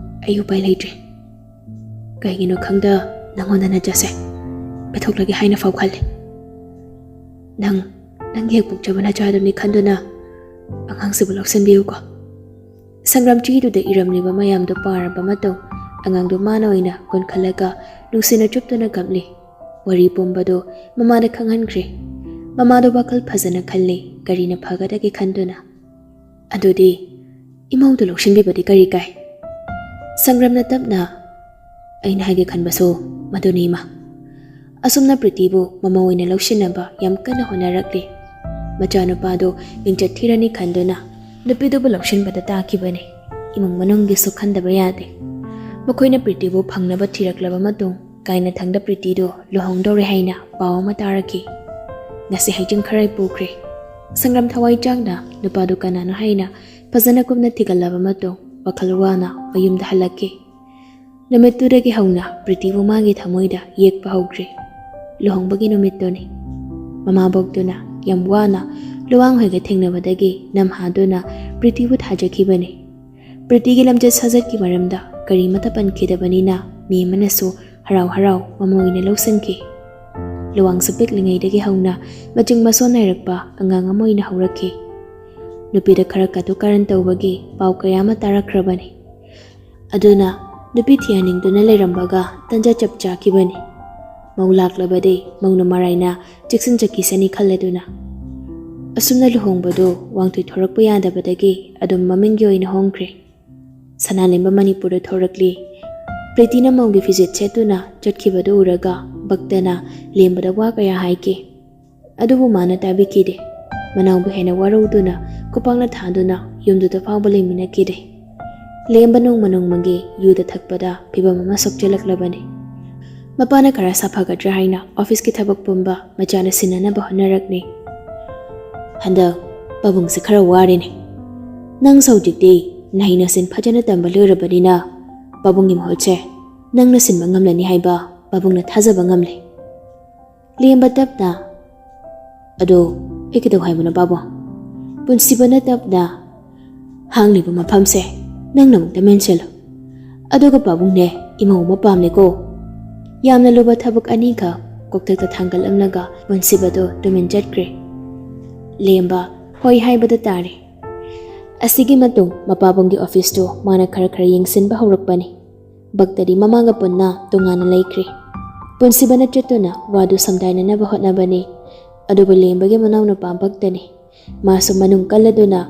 ꯑꯩ ꯎꯄꯥꯏ ꯂꯩꯇ꯭ꯔꯦ꯫ ꯀꯩꯒꯤꯅꯣ ꯈꯪꯗ ꯅꯉꯣꯟꯗ ꯅꯆꯥꯁꯦ ꯄꯤꯊꯣꯛꯂꯒꯦ ꯍꯥꯏꯅ ꯐꯥꯎ ꯈꯜꯂꯤ꯫ ꯅꯪ, ꯅꯪꯒꯤ ꯍꯦꯛ ꯄꯣꯛꯆꯕ ꯅꯆꯥꯗꯨꯅꯤ ꯈꯟꯗꯨꯅ ꯑꯉꯥꯡꯁꯤꯕꯨ ꯂꯧꯁꯤꯟꯕꯤꯌꯨꯀꯣ꯫" ꯁꯪꯒ꯭ꯔꯥꯝ ꯆꯦꯗꯨꯗ ꯏꯔꯝꯂꯤꯕ ꯃꯌꯥꯝꯗꯨ ꯄꯥꯔꯕ ꯃꯇꯨꯡ ꯑꯉꯥꯡꯗꯨ ꯃꯥꯅ ꯑꯣꯏꯅ ꯀꯣꯟꯈꯠꯂꯒ ꯅꯨꯡꯁꯤꯅ ꯆꯨꯞꯇꯨꯅ ꯀꯞꯂꯤ꯫ ꯋꯥꯔꯤ ꯄꯨꯝꯕꯗꯨ ꯃꯃꯥꯗ ꯈꯪꯍꯟꯈ꯭ꯔꯦ꯫ ꯃꯃꯥꯗꯨ ꯋꯥꯈꯜ ꯐꯖꯅ ꯈꯜꯂꯤ, ꯀꯔꯤꯅ ꯐꯒꯗꯒꯦ ꯈꯟꯗꯨꯅ꯫ "ꯑꯗꯨꯗꯤ ꯏꯃꯧꯗꯨ ꯂꯧꯁꯤꯟꯕꯤꯕꯗꯤ ꯀꯔꯤ ꯀꯥꯏ?" ꯁꯪꯒ꯭ꯔꯥꯝꯅ ꯇꯞꯅ, "ꯑꯩꯅ ꯍꯥꯏꯒꯦ ꯈꯟꯕꯁꯨ ꯃꯗꯨꯅꯤ, ꯏꯃꯥ꯫ ꯑꯁꯨꯝꯅ ꯄ꯭ꯔꯤꯇꯤꯕꯨ ꯃꯃꯧ ꯑꯣꯏꯅ ꯂꯧꯁꯤꯟꯅꯕ ꯌꯥꯝ ꯀꯟꯅ ꯍꯣꯠꯅꯔꯛꯂꯤ꯫ ꯃꯆꯥꯅꯨꯄꯥꯗꯨ ꯃꯤꯡꯆꯠ ꯊꯤꯔꯅꯤ ꯈꯟꯗꯨꯅ ꯅꯨꯄꯤꯗꯨꯕꯨ ꯂꯧꯁꯤꯟꯕꯗ ꯇꯥꯈꯤꯕꯅꯤ꯫ ꯏꯃꯨꯡ ꯃꯅꯨꯡꯒꯤꯁꯨ ꯈꯟꯗꯕ ꯌꯥꯗꯦ꯫ ꯃꯈꯣꯏꯅ ꯄ꯭ꯔꯤꯇꯤꯕꯨ ꯐꯪꯅꯕ ꯊꯤꯔꯛꯂꯕ ꯃꯇꯨꯡ ꯀꯥꯏꯅꯊꯪꯗ ꯄ꯭ꯔꯤꯇꯤꯗꯨ ꯂꯨꯍꯣꯡꯗꯧꯔꯦ ꯍꯥꯏꯅ ꯄꯥꯎ ꯑꯃ ꯇꯥꯔꯛꯈꯤ꯫ ꯉꯁꯤ ꯍꯩꯖꯤꯡ ꯈꯔ ꯄꯨꯈ꯭ꯔꯦ꯫" ꯁꯪꯒ꯭ꯔꯥꯝ ꯊꯋꯥꯏ ꯆꯥꯛꯅ ꯅꯨꯄꯥꯗꯨ ꯀꯅꯥꯅꯣ ꯍꯥꯏꯅ ꯐꯖꯅ ꯀꯨꯞꯅ ꯊꯤꯒꯠꯂꯕ ꯃꯇꯨꯡ ꯋꯥꯈꯜ ꯋꯥꯅ ꯃꯌꯨꯝꯗ ꯍꯜꯂꯛꯈꯤ꯫ ꯅꯨꯃꯤꯠꯇꯨꯗꯒꯤ ꯍꯧꯅ ꯄ꯭ꯔꯤꯇꯤꯕꯨ ꯃꯥꯒꯤ ꯊꯃꯣꯏꯗ ꯌꯦꯛꯄ ꯍꯧꯈ꯭ꯔꯦ꯫ ꯂꯨꯍꯣꯡꯕꯒꯤ ꯅꯨꯃꯤꯠꯇꯨꯅꯤ꯫ ꯃꯃꯥꯕꯣꯛꯇꯨꯅ ꯌꯥꯝ ꯋꯥꯅ ꯂꯨꯋꯥꯡ ꯍꯣꯏꯒ ꯊꯦꯡꯅꯕꯗꯒꯤ ꯅꯝꯍꯥꯗꯨꯅ ꯄ꯭ꯔꯤꯇꯤꯕꯨ ꯊꯥꯖꯈꯤꯕꯅꯤ꯫ ꯄ꯭ꯔꯤꯇꯤꯒꯤ ꯂꯝꯆꯠ ꯁꯥꯖꯠꯀꯤ ꯃꯔꯝꯗ ꯀꯔꯤꯃꯠꯇ ꯄꯟꯈꯤꯗꯕꯅꯤꯅ ꯃꯦꯝ ꯑꯃꯅꯁꯨ ꯍꯔꯥꯎ ꯍꯔꯥꯎ ꯃꯃꯧ ꯑꯣꯏꯅ ꯂꯧꯁꯤꯟꯈꯤ꯫ ꯂꯨꯋꯥꯡꯁꯨ ꯄꯤꯛꯂꯤꯉꯩꯗꯒꯤ ꯍꯧꯅ ꯃꯆꯤꯡ ꯃꯁꯣꯟ ꯅꯥꯏꯔꯛꯄ ꯑꯉꯥꯡ ꯑꯃ ꯑꯣꯏꯅ ꯍꯧꯔꯛꯈꯤ꯫ ꯅꯨꯄꯤꯗ ꯈꯔ ꯀꯇꯨ ꯀꯥꯔꯟ ꯇꯧꯕꯒꯤ ꯄꯥꯎ ꯀꯌꯥ ꯑꯃ ꯇꯥꯔꯛꯈ꯭ꯔꯕꯅꯤ꯫ ꯑꯗꯨꯅ ꯅꯨꯄꯤ ꯊꯤꯍꯟꯅꯤꯡꯗꯨꯅ ꯂꯩꯔꯝꯕꯒ ꯇꯟꯖꯥ ꯆꯞ ꯆꯥꯈꯤꯕꯅꯤ꯫ ꯃꯧ ꯂꯥꯛꯂꯕꯗꯤ ꯃꯧꯅ ꯃꯔꯥꯏꯅ ꯆꯦꯛꯁꯤꯟ ꯆꯀꯤꯁꯅꯤ ꯈꯜꯂꯗꯨꯅ꯫ ꯑꯁꯨꯝꯅ ꯂꯨꯍꯣꯡꯕꯗꯨ ꯋꯥꯡꯊꯣꯏ ꯊꯣꯔꯛꯄ ꯌꯥꯗꯕꯗꯒꯤ ꯑꯗꯨꯝ ꯃꯃꯤꯡꯒꯤ ꯑꯣꯏꯅ ꯍꯣꯡꯈ꯭ꯔꯦ꯫ ꯁꯅꯥꯂꯦꯝꯕ ꯃꯅꯤꯄꯨꯔꯗ ꯊꯣꯔꯛꯂꯤ꯫ ꯄ꯭ꯔꯤꯇꯤꯅ ꯃꯧꯒꯤ ꯐꯤꯖꯦꯠ ꯁꯦꯠꯇꯨꯅ ꯆꯠꯈꯤꯕꯗꯨ ꯎꯔꯒ ꯚꯛꯇꯅ ꯂꯦꯝꯕꯗ ꯋꯥ ꯀꯌꯥ ꯍꯥꯏꯈꯤ꯫ ꯑꯗꯨꯕꯨ ꯃꯥꯅ ꯇꯥꯕꯤꯈꯤꯗꯦ꯫ ꯃꯅꯥꯎꯕꯨ ꯍꯦꯟꯅ ꯋꯥꯔꯧꯗꯨꯅ ꯈꯨꯄꯥꯛꯅ ꯊꯥꯗꯨꯅ ꯌꯨꯝꯗꯨꯗ ꯐꯥꯎꯕ ꯂꯩꯃꯤꯟꯅꯈꯤꯗꯦ꯫ ꯂꯦꯝꯕ ꯅꯣꯡꯃ ꯅꯣꯡꯃꯒꯤ ꯌꯨꯗ ꯊꯛꯄꯗ ꯐꯤꯕꯝ ꯑꯃ ꯁꯣꯛꯆꯤꯜꯂꯛꯂꯕꯅꯤ꯫ ꯃꯄꯥꯅ ꯈꯔ ꯁꯥꯐꯒꯗ꯭ꯔꯥ ꯍꯥꯏꯅ ꯑꯣꯐꯤꯁꯀꯤ ꯊꯕꯛ ꯄꯨꯝꯕ ꯃꯆꯥꯅ ꯁꯤꯟꯅꯅꯕ ꯍꯣꯠꯅꯔꯛꯂꯤ꯫ ꯍꯟꯗꯛ ꯄꯥꯕꯨꯡꯁꯦ ꯈꯔ ꯋꯥꯔꯦꯅꯦ꯫ ꯅꯪꯁꯨ ꯍꯧꯖꯤꯛꯇꯤ ꯅꯍꯩ ꯅꯁꯤꯡ ꯐꯖꯅ ꯇꯝꯕ ꯂꯣꯏꯔꯕꯅꯤꯅ ꯄꯥꯕꯨꯡꯒꯤ ꯃꯍꯨꯠꯁꯦ ꯅꯪꯅ ꯁꯤꯟꯕ ꯉꯝꯂꯅꯤ ꯍꯥꯏꯕ ꯄꯥꯕꯨꯡꯅ ꯊꯥꯖꯕ ꯉꯝꯂꯦ꯫ ꯂꯦꯝꯕ ꯇꯞꯅ, "ꯑꯗꯣ ꯑꯩ ꯀꯩꯗꯧ ꯍꯥꯏꯕꯅꯣ ꯄꯥꯕꯨꯡ?" ꯄꯨꯟꯁꯤꯕꯅ ꯇꯞꯅ, "ꯍꯥꯡꯂꯤꯕ ꯃꯐꯝꯁꯦ ꯅꯪꯅ ꯑꯃꯨꯛꯇ ꯃꯦꯟꯁꯤꯜꯂꯨ꯫ ꯑꯗꯨꯒ ꯄꯥꯕꯨꯡꯅꯦ, ꯏꯃꯧ ꯑꯃ ꯄꯥꯝꯂꯦꯀꯣ꯫" ꯌꯥꯝꯅ ꯂꯨꯕ ꯊꯕꯛ ꯑꯅꯤꯈꯛ ꯀꯣꯛꯊꯛꯇ ꯊꯥꯡꯒꯠꯂꯝꯂꯒ ꯄꯨꯟꯁꯤꯕꯗꯣ ꯇꯨꯃꯤꯟ ꯆꯠꯈ꯭ꯔꯦ꯫ ꯂꯦꯝꯕ ꯍꯣꯏ ꯍꯥꯏꯕꯗ ꯇꯥꯔꯦ꯫ ꯑꯁꯤꯒꯤ ꯃꯇꯨꯡ ꯃꯄꯥꯕꯨꯡꯒꯤ ꯑꯣꯐꯤꯁꯇꯨ ꯃꯥꯅ ꯈꯔ ꯈꯔ ꯌꯦꯡꯁꯤꯟꯕ ꯍꯧꯔꯛꯄꯅꯤ꯫ ꯚꯛꯇꯗꯤ ꯃꯃꯥꯒ ꯄꯨꯟꯅ ꯇꯣꯉꯥꯟꯅ ꯂꯩꯈ꯭ꯔꯦ꯫ ꯄꯨꯟꯁꯤꯕꯅ ꯆꯠꯇꯨꯅ ꯋꯥꯗꯨ ꯁꯝꯗꯥꯏꯅꯅꯕ ꯍꯣꯠꯅꯕꯅꯤ꯫ ꯑꯗꯨꯕꯨ ꯂꯦꯝꯕꯒꯤ ꯃꯅꯥꯎꯅꯨꯄꯥ ꯚꯛꯇꯅꯤ꯫ ꯃꯥꯁꯨ ꯃꯅꯨꯡ ꯀꯜꯂꯗꯨꯅ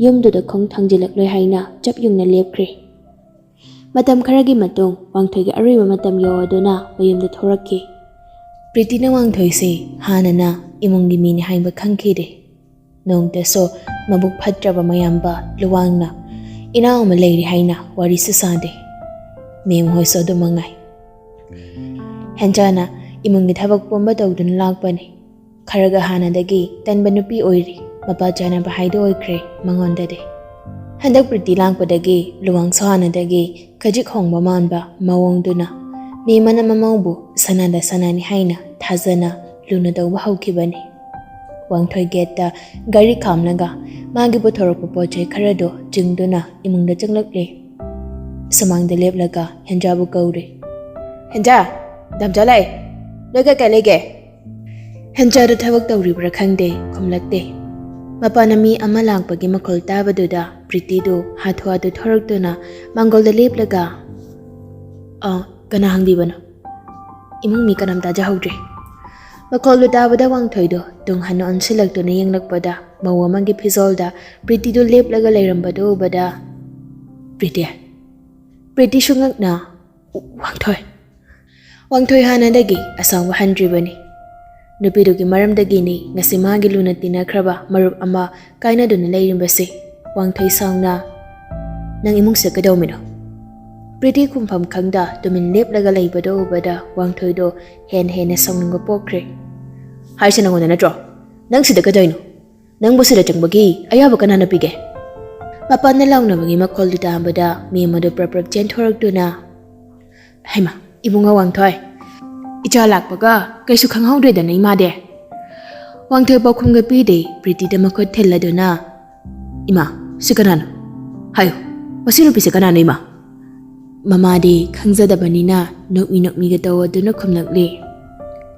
ꯌꯨꯝꯗꯨꯗ ꯈꯣꯡ ꯊꯥꯡꯖꯤꯜꯂꯛꯂꯣꯏ ꯍꯥꯏꯅ ꯆꯞ ꯌꯨꯡꯅ ꯂꯦꯞꯈ꯭ꯔꯦ꯫ ꯃꯇꯝ ꯈꯔꯒꯤ ꯃꯇꯨꯡ ꯋꯥꯡꯊꯣꯏꯒꯤ ꯑꯔꯣꯏꯕ ꯃꯇꯝ ꯌꯧꯔꯗꯨꯅ ꯃꯌꯨꯝꯗ ꯊꯣꯔꯛꯈꯤ꯫ ꯄ꯭ꯔꯤꯇꯤꯅ ꯋꯥꯡꯊꯣꯏꯁꯤ ꯍꯥꯟꯅꯅ ꯏꯃꯨꯡꯒꯤ ꯃꯤꯅꯤ ꯍꯥꯏꯕ ꯈꯪꯈꯤꯗꯦ꯫ ꯅꯣꯡꯃꯇꯁꯨ ꯃꯕꯨꯛ ꯐꯠꯇ꯭ꯔꯕ ꯃꯌꯥꯝꯕ ꯂꯨꯋꯥꯡꯅ ꯏꯅꯥꯎ ꯑꯃ ꯂꯩꯔꯤ ꯍꯥꯏꯅ ꯋꯥꯔꯤꯁꯨ ꯁꯥꯗꯦ꯫ ꯃꯦꯝ ꯍꯣꯏꯁꯨ ꯑꯗꯨ ꯃꯉꯥꯏ꯫ ꯍꯦꯟꯖꯥꯅ ꯏꯃꯨꯡꯒꯤ ꯊꯕꯛ ꯄꯨꯝꯕ ꯇꯧꯗꯨꯅ ꯂꯥꯛꯄꯅꯤ꯫ ꯈꯔꯒ ꯍꯥꯟꯅꯗꯒꯤ ꯇꯟꯕ ꯅꯨꯄꯤ ꯑꯣꯏꯔꯤ, ꯃꯄꯥ ꯆꯥꯅꯕ ꯍꯥꯏꯗꯣ ꯑꯣꯏꯈ꯭ꯔꯦ ꯃꯉꯣꯟꯗꯗꯤ꯫ ꯍꯟꯗꯛ ꯄ꯭ꯔꯤꯇꯤ ꯂꯥꯛꯄꯗꯒꯤ ꯂꯨꯋꯥꯡꯁꯨ ꯍꯥꯟꯅꯗꯒꯤ ꯈꯖꯤꯛ ꯍꯣꯡꯕ ꯃꯥꯟꯕ ꯃꯑꯣꯡꯗꯨꯅ ꯃꯦꯝ ꯑꯃꯅ ꯃꯃꯧꯕꯨ ꯁꯅꯥꯗ ꯁꯅꯥꯅꯤ ꯍꯥꯏꯅ ꯊꯥꯖꯅ ꯂꯨꯅ ꯇꯧꯕ ꯍꯧꯈꯤꯕꯅꯤ꯫ ꯋꯥꯡꯊꯣꯏ ꯒꯦꯠꯇ ꯒꯥꯔꯤ ꯈꯥꯝꯂꯒ ꯃꯥꯒꯤ ꯄꯨꯊꯣꯔꯛꯄ ꯄꯣꯠ ꯆꯩ ꯈꯔꯗꯣ ꯆꯤꯡꯗꯨꯅ ꯏꯃꯨꯡꯗ ꯆꯪꯂꯛꯂꯦ꯫ ꯁꯨꯃꯥꯡꯗ ꯂꯦꯞꯂꯒ ꯍꯦꯟꯖꯥꯕꯨ ꯀꯧꯔꯦ꯫ "ꯍꯦꯟꯖꯥ, ꯗꯥꯝꯆꯥ ꯂꯥꯛꯑꯦ꯫ ꯅꯣꯏ ꯀꯩ ꯀꯩ ꯂꯩꯒꯦ?" ꯍꯦꯟꯖꯥꯗꯨ ꯊꯕꯛ ꯇꯧꯔꯤꯕ꯭ꯔꯥ ꯈꯪꯗꯦ, ꯈꯨꯝꯂꯛꯇꯦ꯫ ꯃꯄꯥꯟꯅ ꯃꯤ ꯑꯃ ꯂꯥꯛꯄꯒꯤ ꯃꯈꯣꯜ ꯇꯥꯕꯗꯨꯗ ꯄ꯭ꯔꯤꯇꯤꯗꯨ ꯍꯥꯊꯨ ꯍꯥꯊꯨ ꯊꯣꯔꯛꯇꯨꯅ ꯃꯥꯡꯒꯣꯜꯗ ꯂꯦꯞꯂꯒ, "ꯑ, ꯀꯅꯥ ꯍꯪꯕꯤꯕꯅꯣ? ꯏꯃꯨꯡ ꯃꯤ ꯀꯅꯥꯝ ꯇꯥꯖꯍꯧꯗ꯭ꯔꯦ꯫" ꯃꯈꯣꯜꯗꯨ ꯇꯥꯕꯗ ꯋꯥꯡꯊꯣꯏꯗꯣ ꯇꯨꯡ ꯍꯟꯅ ꯑꯣꯟꯁꯤꯜꯂꯛꯇꯨꯅ ꯌꯦꯡꯂꯛꯄꯗ ꯃꯧ ꯑꯃꯒꯤ ꯐꯤꯖꯣꯜꯗ ꯄ꯭ꯔꯤꯇꯤꯗꯨ ꯂꯦꯞꯂꯒ ꯂꯩꯔꯝꯕꯗꯨ ꯎꯕꯗ, "ꯄ꯭ꯔꯤꯇꯤ!" ꯄ꯭ꯔꯤꯇꯤꯁꯨ ꯉꯛꯅ, "ꯋꯥꯡꯊꯣꯏ!" ꯋꯥꯡꯊꯣꯏ ꯍꯥꯟꯅꯗꯒꯤ ꯑꯁꯥꯎꯕ ꯍꯟꯗ꯭ꯔꯤꯕꯅꯤ꯫ ꯅꯨꯄꯤꯗꯨꯒꯤ ꯃꯔꯝꯗꯒꯤꯅꯤ ꯉꯁꯤ ꯃꯥꯒꯤ ꯂꯨꯅ ꯇꯤꯟꯅꯈ꯭ꯔꯕ ꯃꯔꯨꯞ ꯑꯃ ꯀꯥꯏꯅꯗꯨꯅ ꯂꯩꯔꯤꯕꯁꯤ꯫ ꯋꯥꯡꯊꯣꯏ ꯁꯥꯎꯅ, "ꯅꯪ ꯏꯃꯨꯡꯁꯤꯗ ꯀꯩꯗꯧꯔꯝꯃꯤꯅꯣ?" ꯄ꯭ꯔꯤꯇꯤ ꯈꯨꯝꯐꯝ ꯈꯪꯗ ꯇꯨꯃꯤꯟ ꯂꯦꯞꯂꯒ ꯂꯩꯕꯗꯨ ꯎꯕꯗ ꯋꯥꯡꯊꯣꯏꯗꯣ ꯍꯦꯟꯅ ꯍꯦꯟꯅ ꯁꯥꯎꯅꯤꯡꯕ ꯄꯣꯛꯈ꯭ꯔꯦ꯫ "ꯍꯥꯏꯁꯦ ꯅꯪꯉꯣꯟꯗ ꯅꯠꯇ꯭ꯔꯣ? ꯅꯪ ꯁꯤꯗ ꯀꯩꯗꯧꯔꯤꯅꯣ? ꯅꯪꯕꯨ ꯁꯤꯗ ꯆꯪꯕꯒꯤ ꯑꯌꯥꯕ ꯀꯅꯥꯅ ꯄꯤꯒꯦ?" ꯃꯄꯥꯟꯗ ꯂꯥꯎꯅꯕꯒꯤ ꯃꯈꯣꯜꯗꯨ ꯇꯥꯕꯗ ꯃꯤ ꯑꯃꯗꯨ ꯄ꯭ꯔꯞ ꯄ꯭ꯔꯞ ꯆꯦꯟꯊꯣꯔꯛꯇꯨꯅ, "ꯍꯩꯃꯥ, ꯏꯕꯨꯡꯉꯣ ꯋꯥꯡꯊꯣꯏ, ꯏꯆꯥ ꯂꯥꯛꯄꯒ ꯀꯩꯁꯨ ꯈꯪꯍꯧꯗ꯭ꯔꯦꯗꯅ ꯏꯃꯥꯗꯤ?" ꯋꯥꯡꯊꯣꯏ ꯄꯥꯎꯈꯨꯝꯒ ꯄꯤꯗꯦ, ꯄ꯭ꯔꯤꯇꯤꯗ ꯃꯈꯨꯠ ꯊꯤꯜꯂꯗꯨꯅ, "ꯏꯃꯥ, ꯁꯤ ꯀꯅꯥꯅꯣ? ꯍꯥꯏꯌꯨ, ꯃꯁꯤ ꯅꯨꯄꯤꯁꯦ ꯀꯅꯥꯅꯣ ꯏꯃꯥ?" ꯃꯃꯥꯗꯤ ꯈꯪꯖꯗꯕꯅꯤꯅ ꯅꯣꯛꯃꯤ ꯅꯣꯛꯃꯤꯒ ꯇꯧꯗꯨꯅ ꯈꯨꯝꯂꯛꯂꯤ,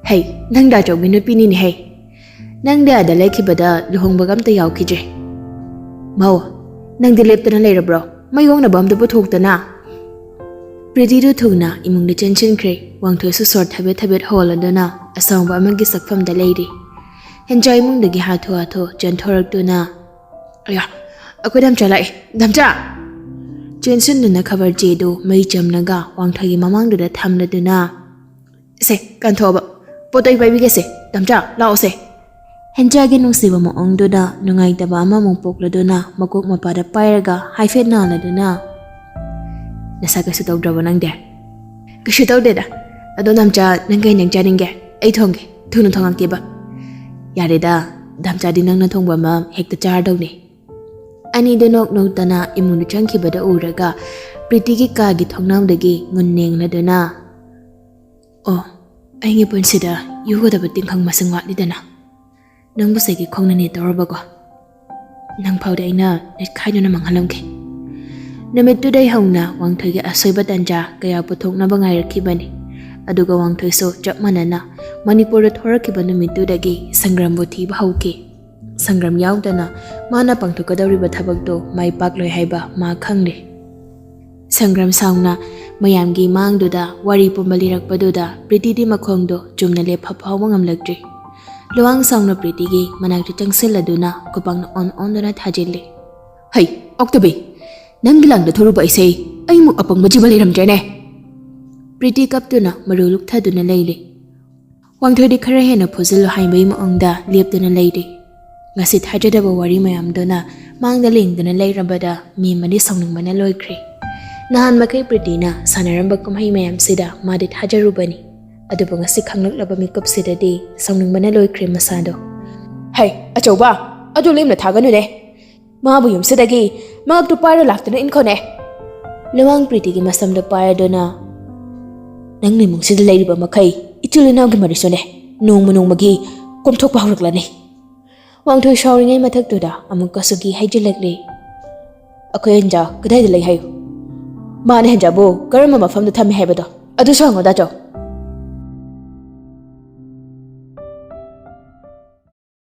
"ꯍꯩ, ꯅꯪ ꯗꯥꯆꯧꯒꯤ ꯅꯨꯄꯤꯅꯤꯅꯦ ꯍꯩ꯫ ꯅꯪꯗꯤ ꯑꯥꯗ ꯂꯩꯈꯤꯕꯗ ꯂꯨꯍꯣꯡꯕꯒ ꯑꯝꯇ ꯌꯥꯎꯈꯤꯗ꯭ꯔꯦ꯫ ꯃꯧ, ꯅꯪꯗꯤ ꯂꯦꯞꯇꯅ ꯂꯩꯔꯕ꯭ꯔꯣ? ꯃꯩ ꯑꯣꯛꯅꯕ ꯑꯝꯇ ꯄꯨꯊꯣꯛꯇꯅ!" ꯄ꯭ꯔꯤꯇꯤꯗꯨ ꯊꯨꯅ ꯏꯃꯨꯡꯗ ꯆꯦꯟꯁꯤꯟꯈ꯭ꯔꯦ꯫ ꯋꯥꯡꯊꯣꯏꯁꯨ ꯁꯣꯔ ꯊꯕꯦꯠ ꯊꯕꯦꯠ ꯍꯣꯜꯂꯗꯨꯅ ꯑꯁꯥꯎꯕ ꯑꯃꯒꯤ ꯁꯛꯐꯝꯗ ꯂꯩꯔꯤ꯫ ꯍꯦꯟꯖꯥ ꯏꯃꯨꯡꯗꯒꯤ ꯍꯥꯊꯨ ꯍꯥꯊꯨ ꯆꯦꯟꯊꯣꯔꯛꯇꯨꯅ, "ꯑꯌꯥ, ꯑꯩꯈꯣꯏ ꯗꯥꯝꯆꯥ ꯂꯥꯛꯑꯦ, ꯗꯥꯝꯆꯥ!" ꯆꯦꯟꯁꯤꯟꯗꯨꯅ ꯈꯕꯔ ꯆꯦꯗꯨ ꯃꯩ ꯆꯝꯂꯒ ꯋꯥꯡꯊꯣꯏꯒꯤ ꯃꯃꯥꯡꯗꯨꯗ ꯊꯝꯂꯗꯨꯅ, "ꯁꯦ, ꯀꯟꯊꯣꯛꯑꯕ꯫ ꯄꯣꯠꯇꯣ ꯑꯩ ꯄꯥꯏꯕꯤꯒꯦꯁꯦ꯫ ꯗꯥꯝꯆꯥ, ꯂꯥꯛꯑꯣꯁꯦ꯫" ꯍꯦꯟꯖꯥꯒꯤ ꯅꯨꯡꯁꯤꯕ ꯃꯑꯣꯡꯗꯨꯗ ꯅꯨꯡꯉꯥꯏꯇꯕ ꯑꯃꯃꯨꯛ ꯄꯣꯛꯂꯗꯨꯅ ꯃꯀꯣꯛ ꯃꯄꯥꯗ ꯄꯥꯏꯔꯒ ꯍꯥꯏꯐꯦꯠ ꯅꯥꯜꯂꯗꯨꯅ, "ꯅꯁꯥ ꯀꯩꯁꯨ ꯇꯧꯗ꯭ꯔꯕꯣ ꯅꯪꯗꯤ?" "ꯀꯩꯁꯨ ꯇꯧꯗꯦꯗ꯫ ꯑꯗꯣ ꯗꯥꯝꯆꯥ, ꯅꯪ ꯀꯩ ꯏꯟꯖꯥꯡ ꯆꯥꯅꯤꯡꯒꯦ? ꯑꯩ ꯊꯣꯡꯒꯦ꯫ ꯊꯨꯅ ꯊꯣꯡꯉꯛꯀꯦꯕ꯫" "ꯌꯥꯔꯦꯗ, ꯗꯥꯝꯆꯥꯗꯤ ꯅꯪꯅ ꯊꯣꯡꯕ ꯑꯃ ꯍꯦꯛꯇ ꯆꯥꯔꯗꯧꯅꯤ꯫" ꯑꯅꯤꯗꯨ ꯅꯣꯛ ꯅꯣꯛꯇꯅ ꯏꯃꯨꯡꯗ ꯆꯪꯈꯤꯕꯗ ꯎꯔꯒ ꯄ꯭ꯔꯤꯇꯤꯒꯤ ꯀꯥꯒꯤ ꯊꯣꯡꯅꯥꯎꯗꯒꯤ ꯉꯨꯟ ꯅꯦꯡꯂꯗꯨꯅ, "ꯑꯣ, ꯑꯩꯒꯤ ꯄꯨꯟꯁꯤꯗ ꯌꯨꯒꯗꯕ ꯇꯤꯡꯈꯪ ꯃꯁꯤꯡ ꯋꯥꯠꯂꯤꯗꯅ꯫" ꯅꯪꯕꯨ ꯁꯤꯒꯤ ꯈꯣꯡꯅꯅꯦ ꯇꯧꯔꯕꯀꯣ? ꯅꯪ ꯐꯥꯎꯗꯤ ꯑꯩꯅ ꯅꯦꯠꯈꯥꯏꯗꯨꯅ ꯃꯥꯡꯍꯜꯂꯝꯈꯤ꯫ ꯅꯨꯃꯤꯠꯇꯨꯗꯩ ꯍꯧꯅ ꯋꯥꯡꯊꯣꯏꯒꯤ ꯑꯁꯣꯏꯕ ꯇꯥꯟꯖꯥ ꯀꯌꯥ ꯄꯨꯊꯣꯛꯅꯕ ꯉꯥꯏꯔꯛꯈꯤꯕꯅꯤ꯫ ꯑꯗꯨꯒ ꯋꯥꯡꯊꯣꯏꯁꯨ ꯆꯞ ꯃꯥꯟꯅꯅ ꯃꯅꯤꯄꯨꯔꯗ ꯊꯣꯔꯛꯈꯤꯕ ꯅꯨꯃꯤꯠꯇꯨꯗꯒꯤ ꯁꯪꯒ꯭ꯔꯥꯝꯕꯨ ꯊꯤꯕ ꯍꯧꯈꯤ꯫ ꯁꯪꯒ꯭ꯔꯥꯝ ꯌꯥꯎꯗꯅ ꯃꯥꯅ ꯄꯥꯡꯊꯣꯛꯀꯗꯧꯔꯤꯕ ꯊꯕꯛꯇꯨ ꯃꯥꯏ ꯄꯥꯛꯂꯣꯏ ꯍꯥꯏꯕ ꯃꯥ ꯈꯪꯂꯦ꯫ ꯁꯪꯒ꯭ꯔꯥꯝ ꯁꯥꯎꯅ ꯃꯌꯥꯝꯒꯤ ꯃꯥꯡꯗꯨꯗ ꯋꯥꯔꯤ ꯄꯨꯝꯕ ꯂꯤꯔꯛꯄꯗꯨꯗ ꯄ꯭ꯔꯤꯇꯤꯗꯤ ꯃꯈꯣꯡꯗꯣ ꯆꯨꯝꯅ ꯂꯦꯞꯐ ꯐꯥꯎꯕ ꯉꯝꯂꯛꯇ꯭ꯔꯤ꯫ ꯂꯨꯋꯥꯡ ꯁꯥꯎꯅ ꯄ꯭ꯔꯤꯇꯤꯒꯤ ꯃꯅꯥꯛꯇ ꯆꯪꯁꯤꯜꯂꯗꯨꯅ ꯈꯨꯄꯥꯛꯅ ꯑꯣꯟ ꯑꯣꯟꯗꯨꯅ ꯊꯥꯖꯤꯜꯂꯤ꯫ "ꯍꯩ, ꯑꯣꯛꯇꯕꯤ, ꯅꯪꯒꯤ ꯂꯥꯡꯗ ꯊꯣꯔꯨꯕ ꯑꯩꯁꯦ ꯑꯩꯃꯨꯛ ꯑꯄꯪꯕ ꯖꯤꯕ ꯂꯩꯔꯝꯗ꯭ꯔꯦꯅꯦ!" ꯄ꯭ꯔꯤꯇꯤ ꯀꯞꯇꯨꯅ ꯃꯔꯨ ꯂꯨꯛꯊꯗꯨꯅ ꯂꯩꯔꯤ꯫ ꯋꯥꯡꯊꯣꯏꯗꯤ ꯈꯔ ꯍꯦꯟꯅ ꯐꯨꯖꯤꯜꯂꯨ ꯍꯥꯏꯕꯒꯤ ꯃꯑꯣꯡꯗ ꯂꯦꯞꯇꯨꯅ ꯂꯩꯔꯤ꯫ ꯉꯁꯤ ꯊꯥꯖꯗꯕ ꯋꯥꯔꯤ ꯃꯌꯥꯝꯗꯨꯅ ꯃꯥꯡꯗ ꯂꯦꯡꯗꯨꯅ ꯂꯩꯔꯕꯗ ꯃꯦꯝꯃꯗꯤ ꯁꯥꯎꯅꯤꯡꯕꯅ ꯂꯣꯏꯈ꯭ꯔꯦ꯫ ꯅꯍꯥꯟ ꯃꯈꯩ ꯄ꯭ꯔꯤꯇꯤꯅ ꯁꯥꯟꯅꯔꯝꯕ ꯀꯨꯝꯍꯩ ꯃꯌꯥꯝꯁꯤꯗ ꯃꯥꯗꯤ ꯊꯥꯖꯔꯨꯕꯅꯤ꯫ ꯑꯗꯨꯕꯨ ꯉꯁꯤ ꯈꯪꯂꯛꯂꯕ ꯃꯤꯀꯨꯞꯁꯤꯗꯗꯤ ꯁꯥꯎꯅꯤꯡꯕꯅ ꯂꯣꯏꯈ꯭ꯔꯦ ꯃꯁꯥꯗꯣ꯫ "ꯍꯩ, ꯑꯆꯧꯕ, ꯑꯗꯨ ꯂꯦꯝꯅ ꯊꯥꯒꯅꯨꯅꯦ꯫ ꯃꯥꯕꯨ ꯌꯨꯝꯁꯤꯗꯒꯤ ꯃꯉꯛꯇꯨ ꯄꯥꯏꯔ ꯂꯥꯛꯇꯨꯅ ꯏꯟꯈꯣꯅꯦ!" ꯂꯨꯋꯥꯡ ꯄ꯭ꯔꯤꯇꯤꯒꯤ ꯃꯁꯝꯗꯣ ꯄꯥꯏꯔꯗꯨꯅ, "ꯅꯪꯅ ꯏꯃꯨꯡꯁꯤꯗ ꯂꯩꯔꯤꯕ ꯃꯈꯩ ꯏꯆꯤꯜ ꯏꯅꯥꯎꯒꯤ ꯃꯔꯤꯁꯨꯅꯦ ꯅꯣꯡꯃ ꯅꯣꯡꯃꯒꯤ ꯀꯣꯝꯊꯣꯛꯄ ꯍꯧꯔꯛꯂꯅꯤ꯫" ꯋꯥꯡꯊꯣꯏ ꯁꯥꯎꯔꯤꯉꯩ ꯃꯊꯛꯇꯨꯗ ꯑꯃꯨꯛꯀꯁꯨ ꯀꯤ ꯍꯩꯖꯤꯜꯂꯛꯂꯤ꯫ "ꯑꯩꯈꯣꯏ ꯍꯦꯟꯖꯥ ꯀꯗꯥꯏꯗ ꯂꯩ ꯍꯥꯏꯌꯨ? ꯃꯥꯅ ꯍꯦꯟꯖꯥꯕꯨ ꯀꯔꯝꯕ ꯃꯐꯝꯗ ꯊꯝꯃꯤ ꯍꯥꯏꯕꯗꯣ ꯑꯗꯨꯁꯨ ꯍꯪꯉꯣ ꯗꯥꯆꯧ꯫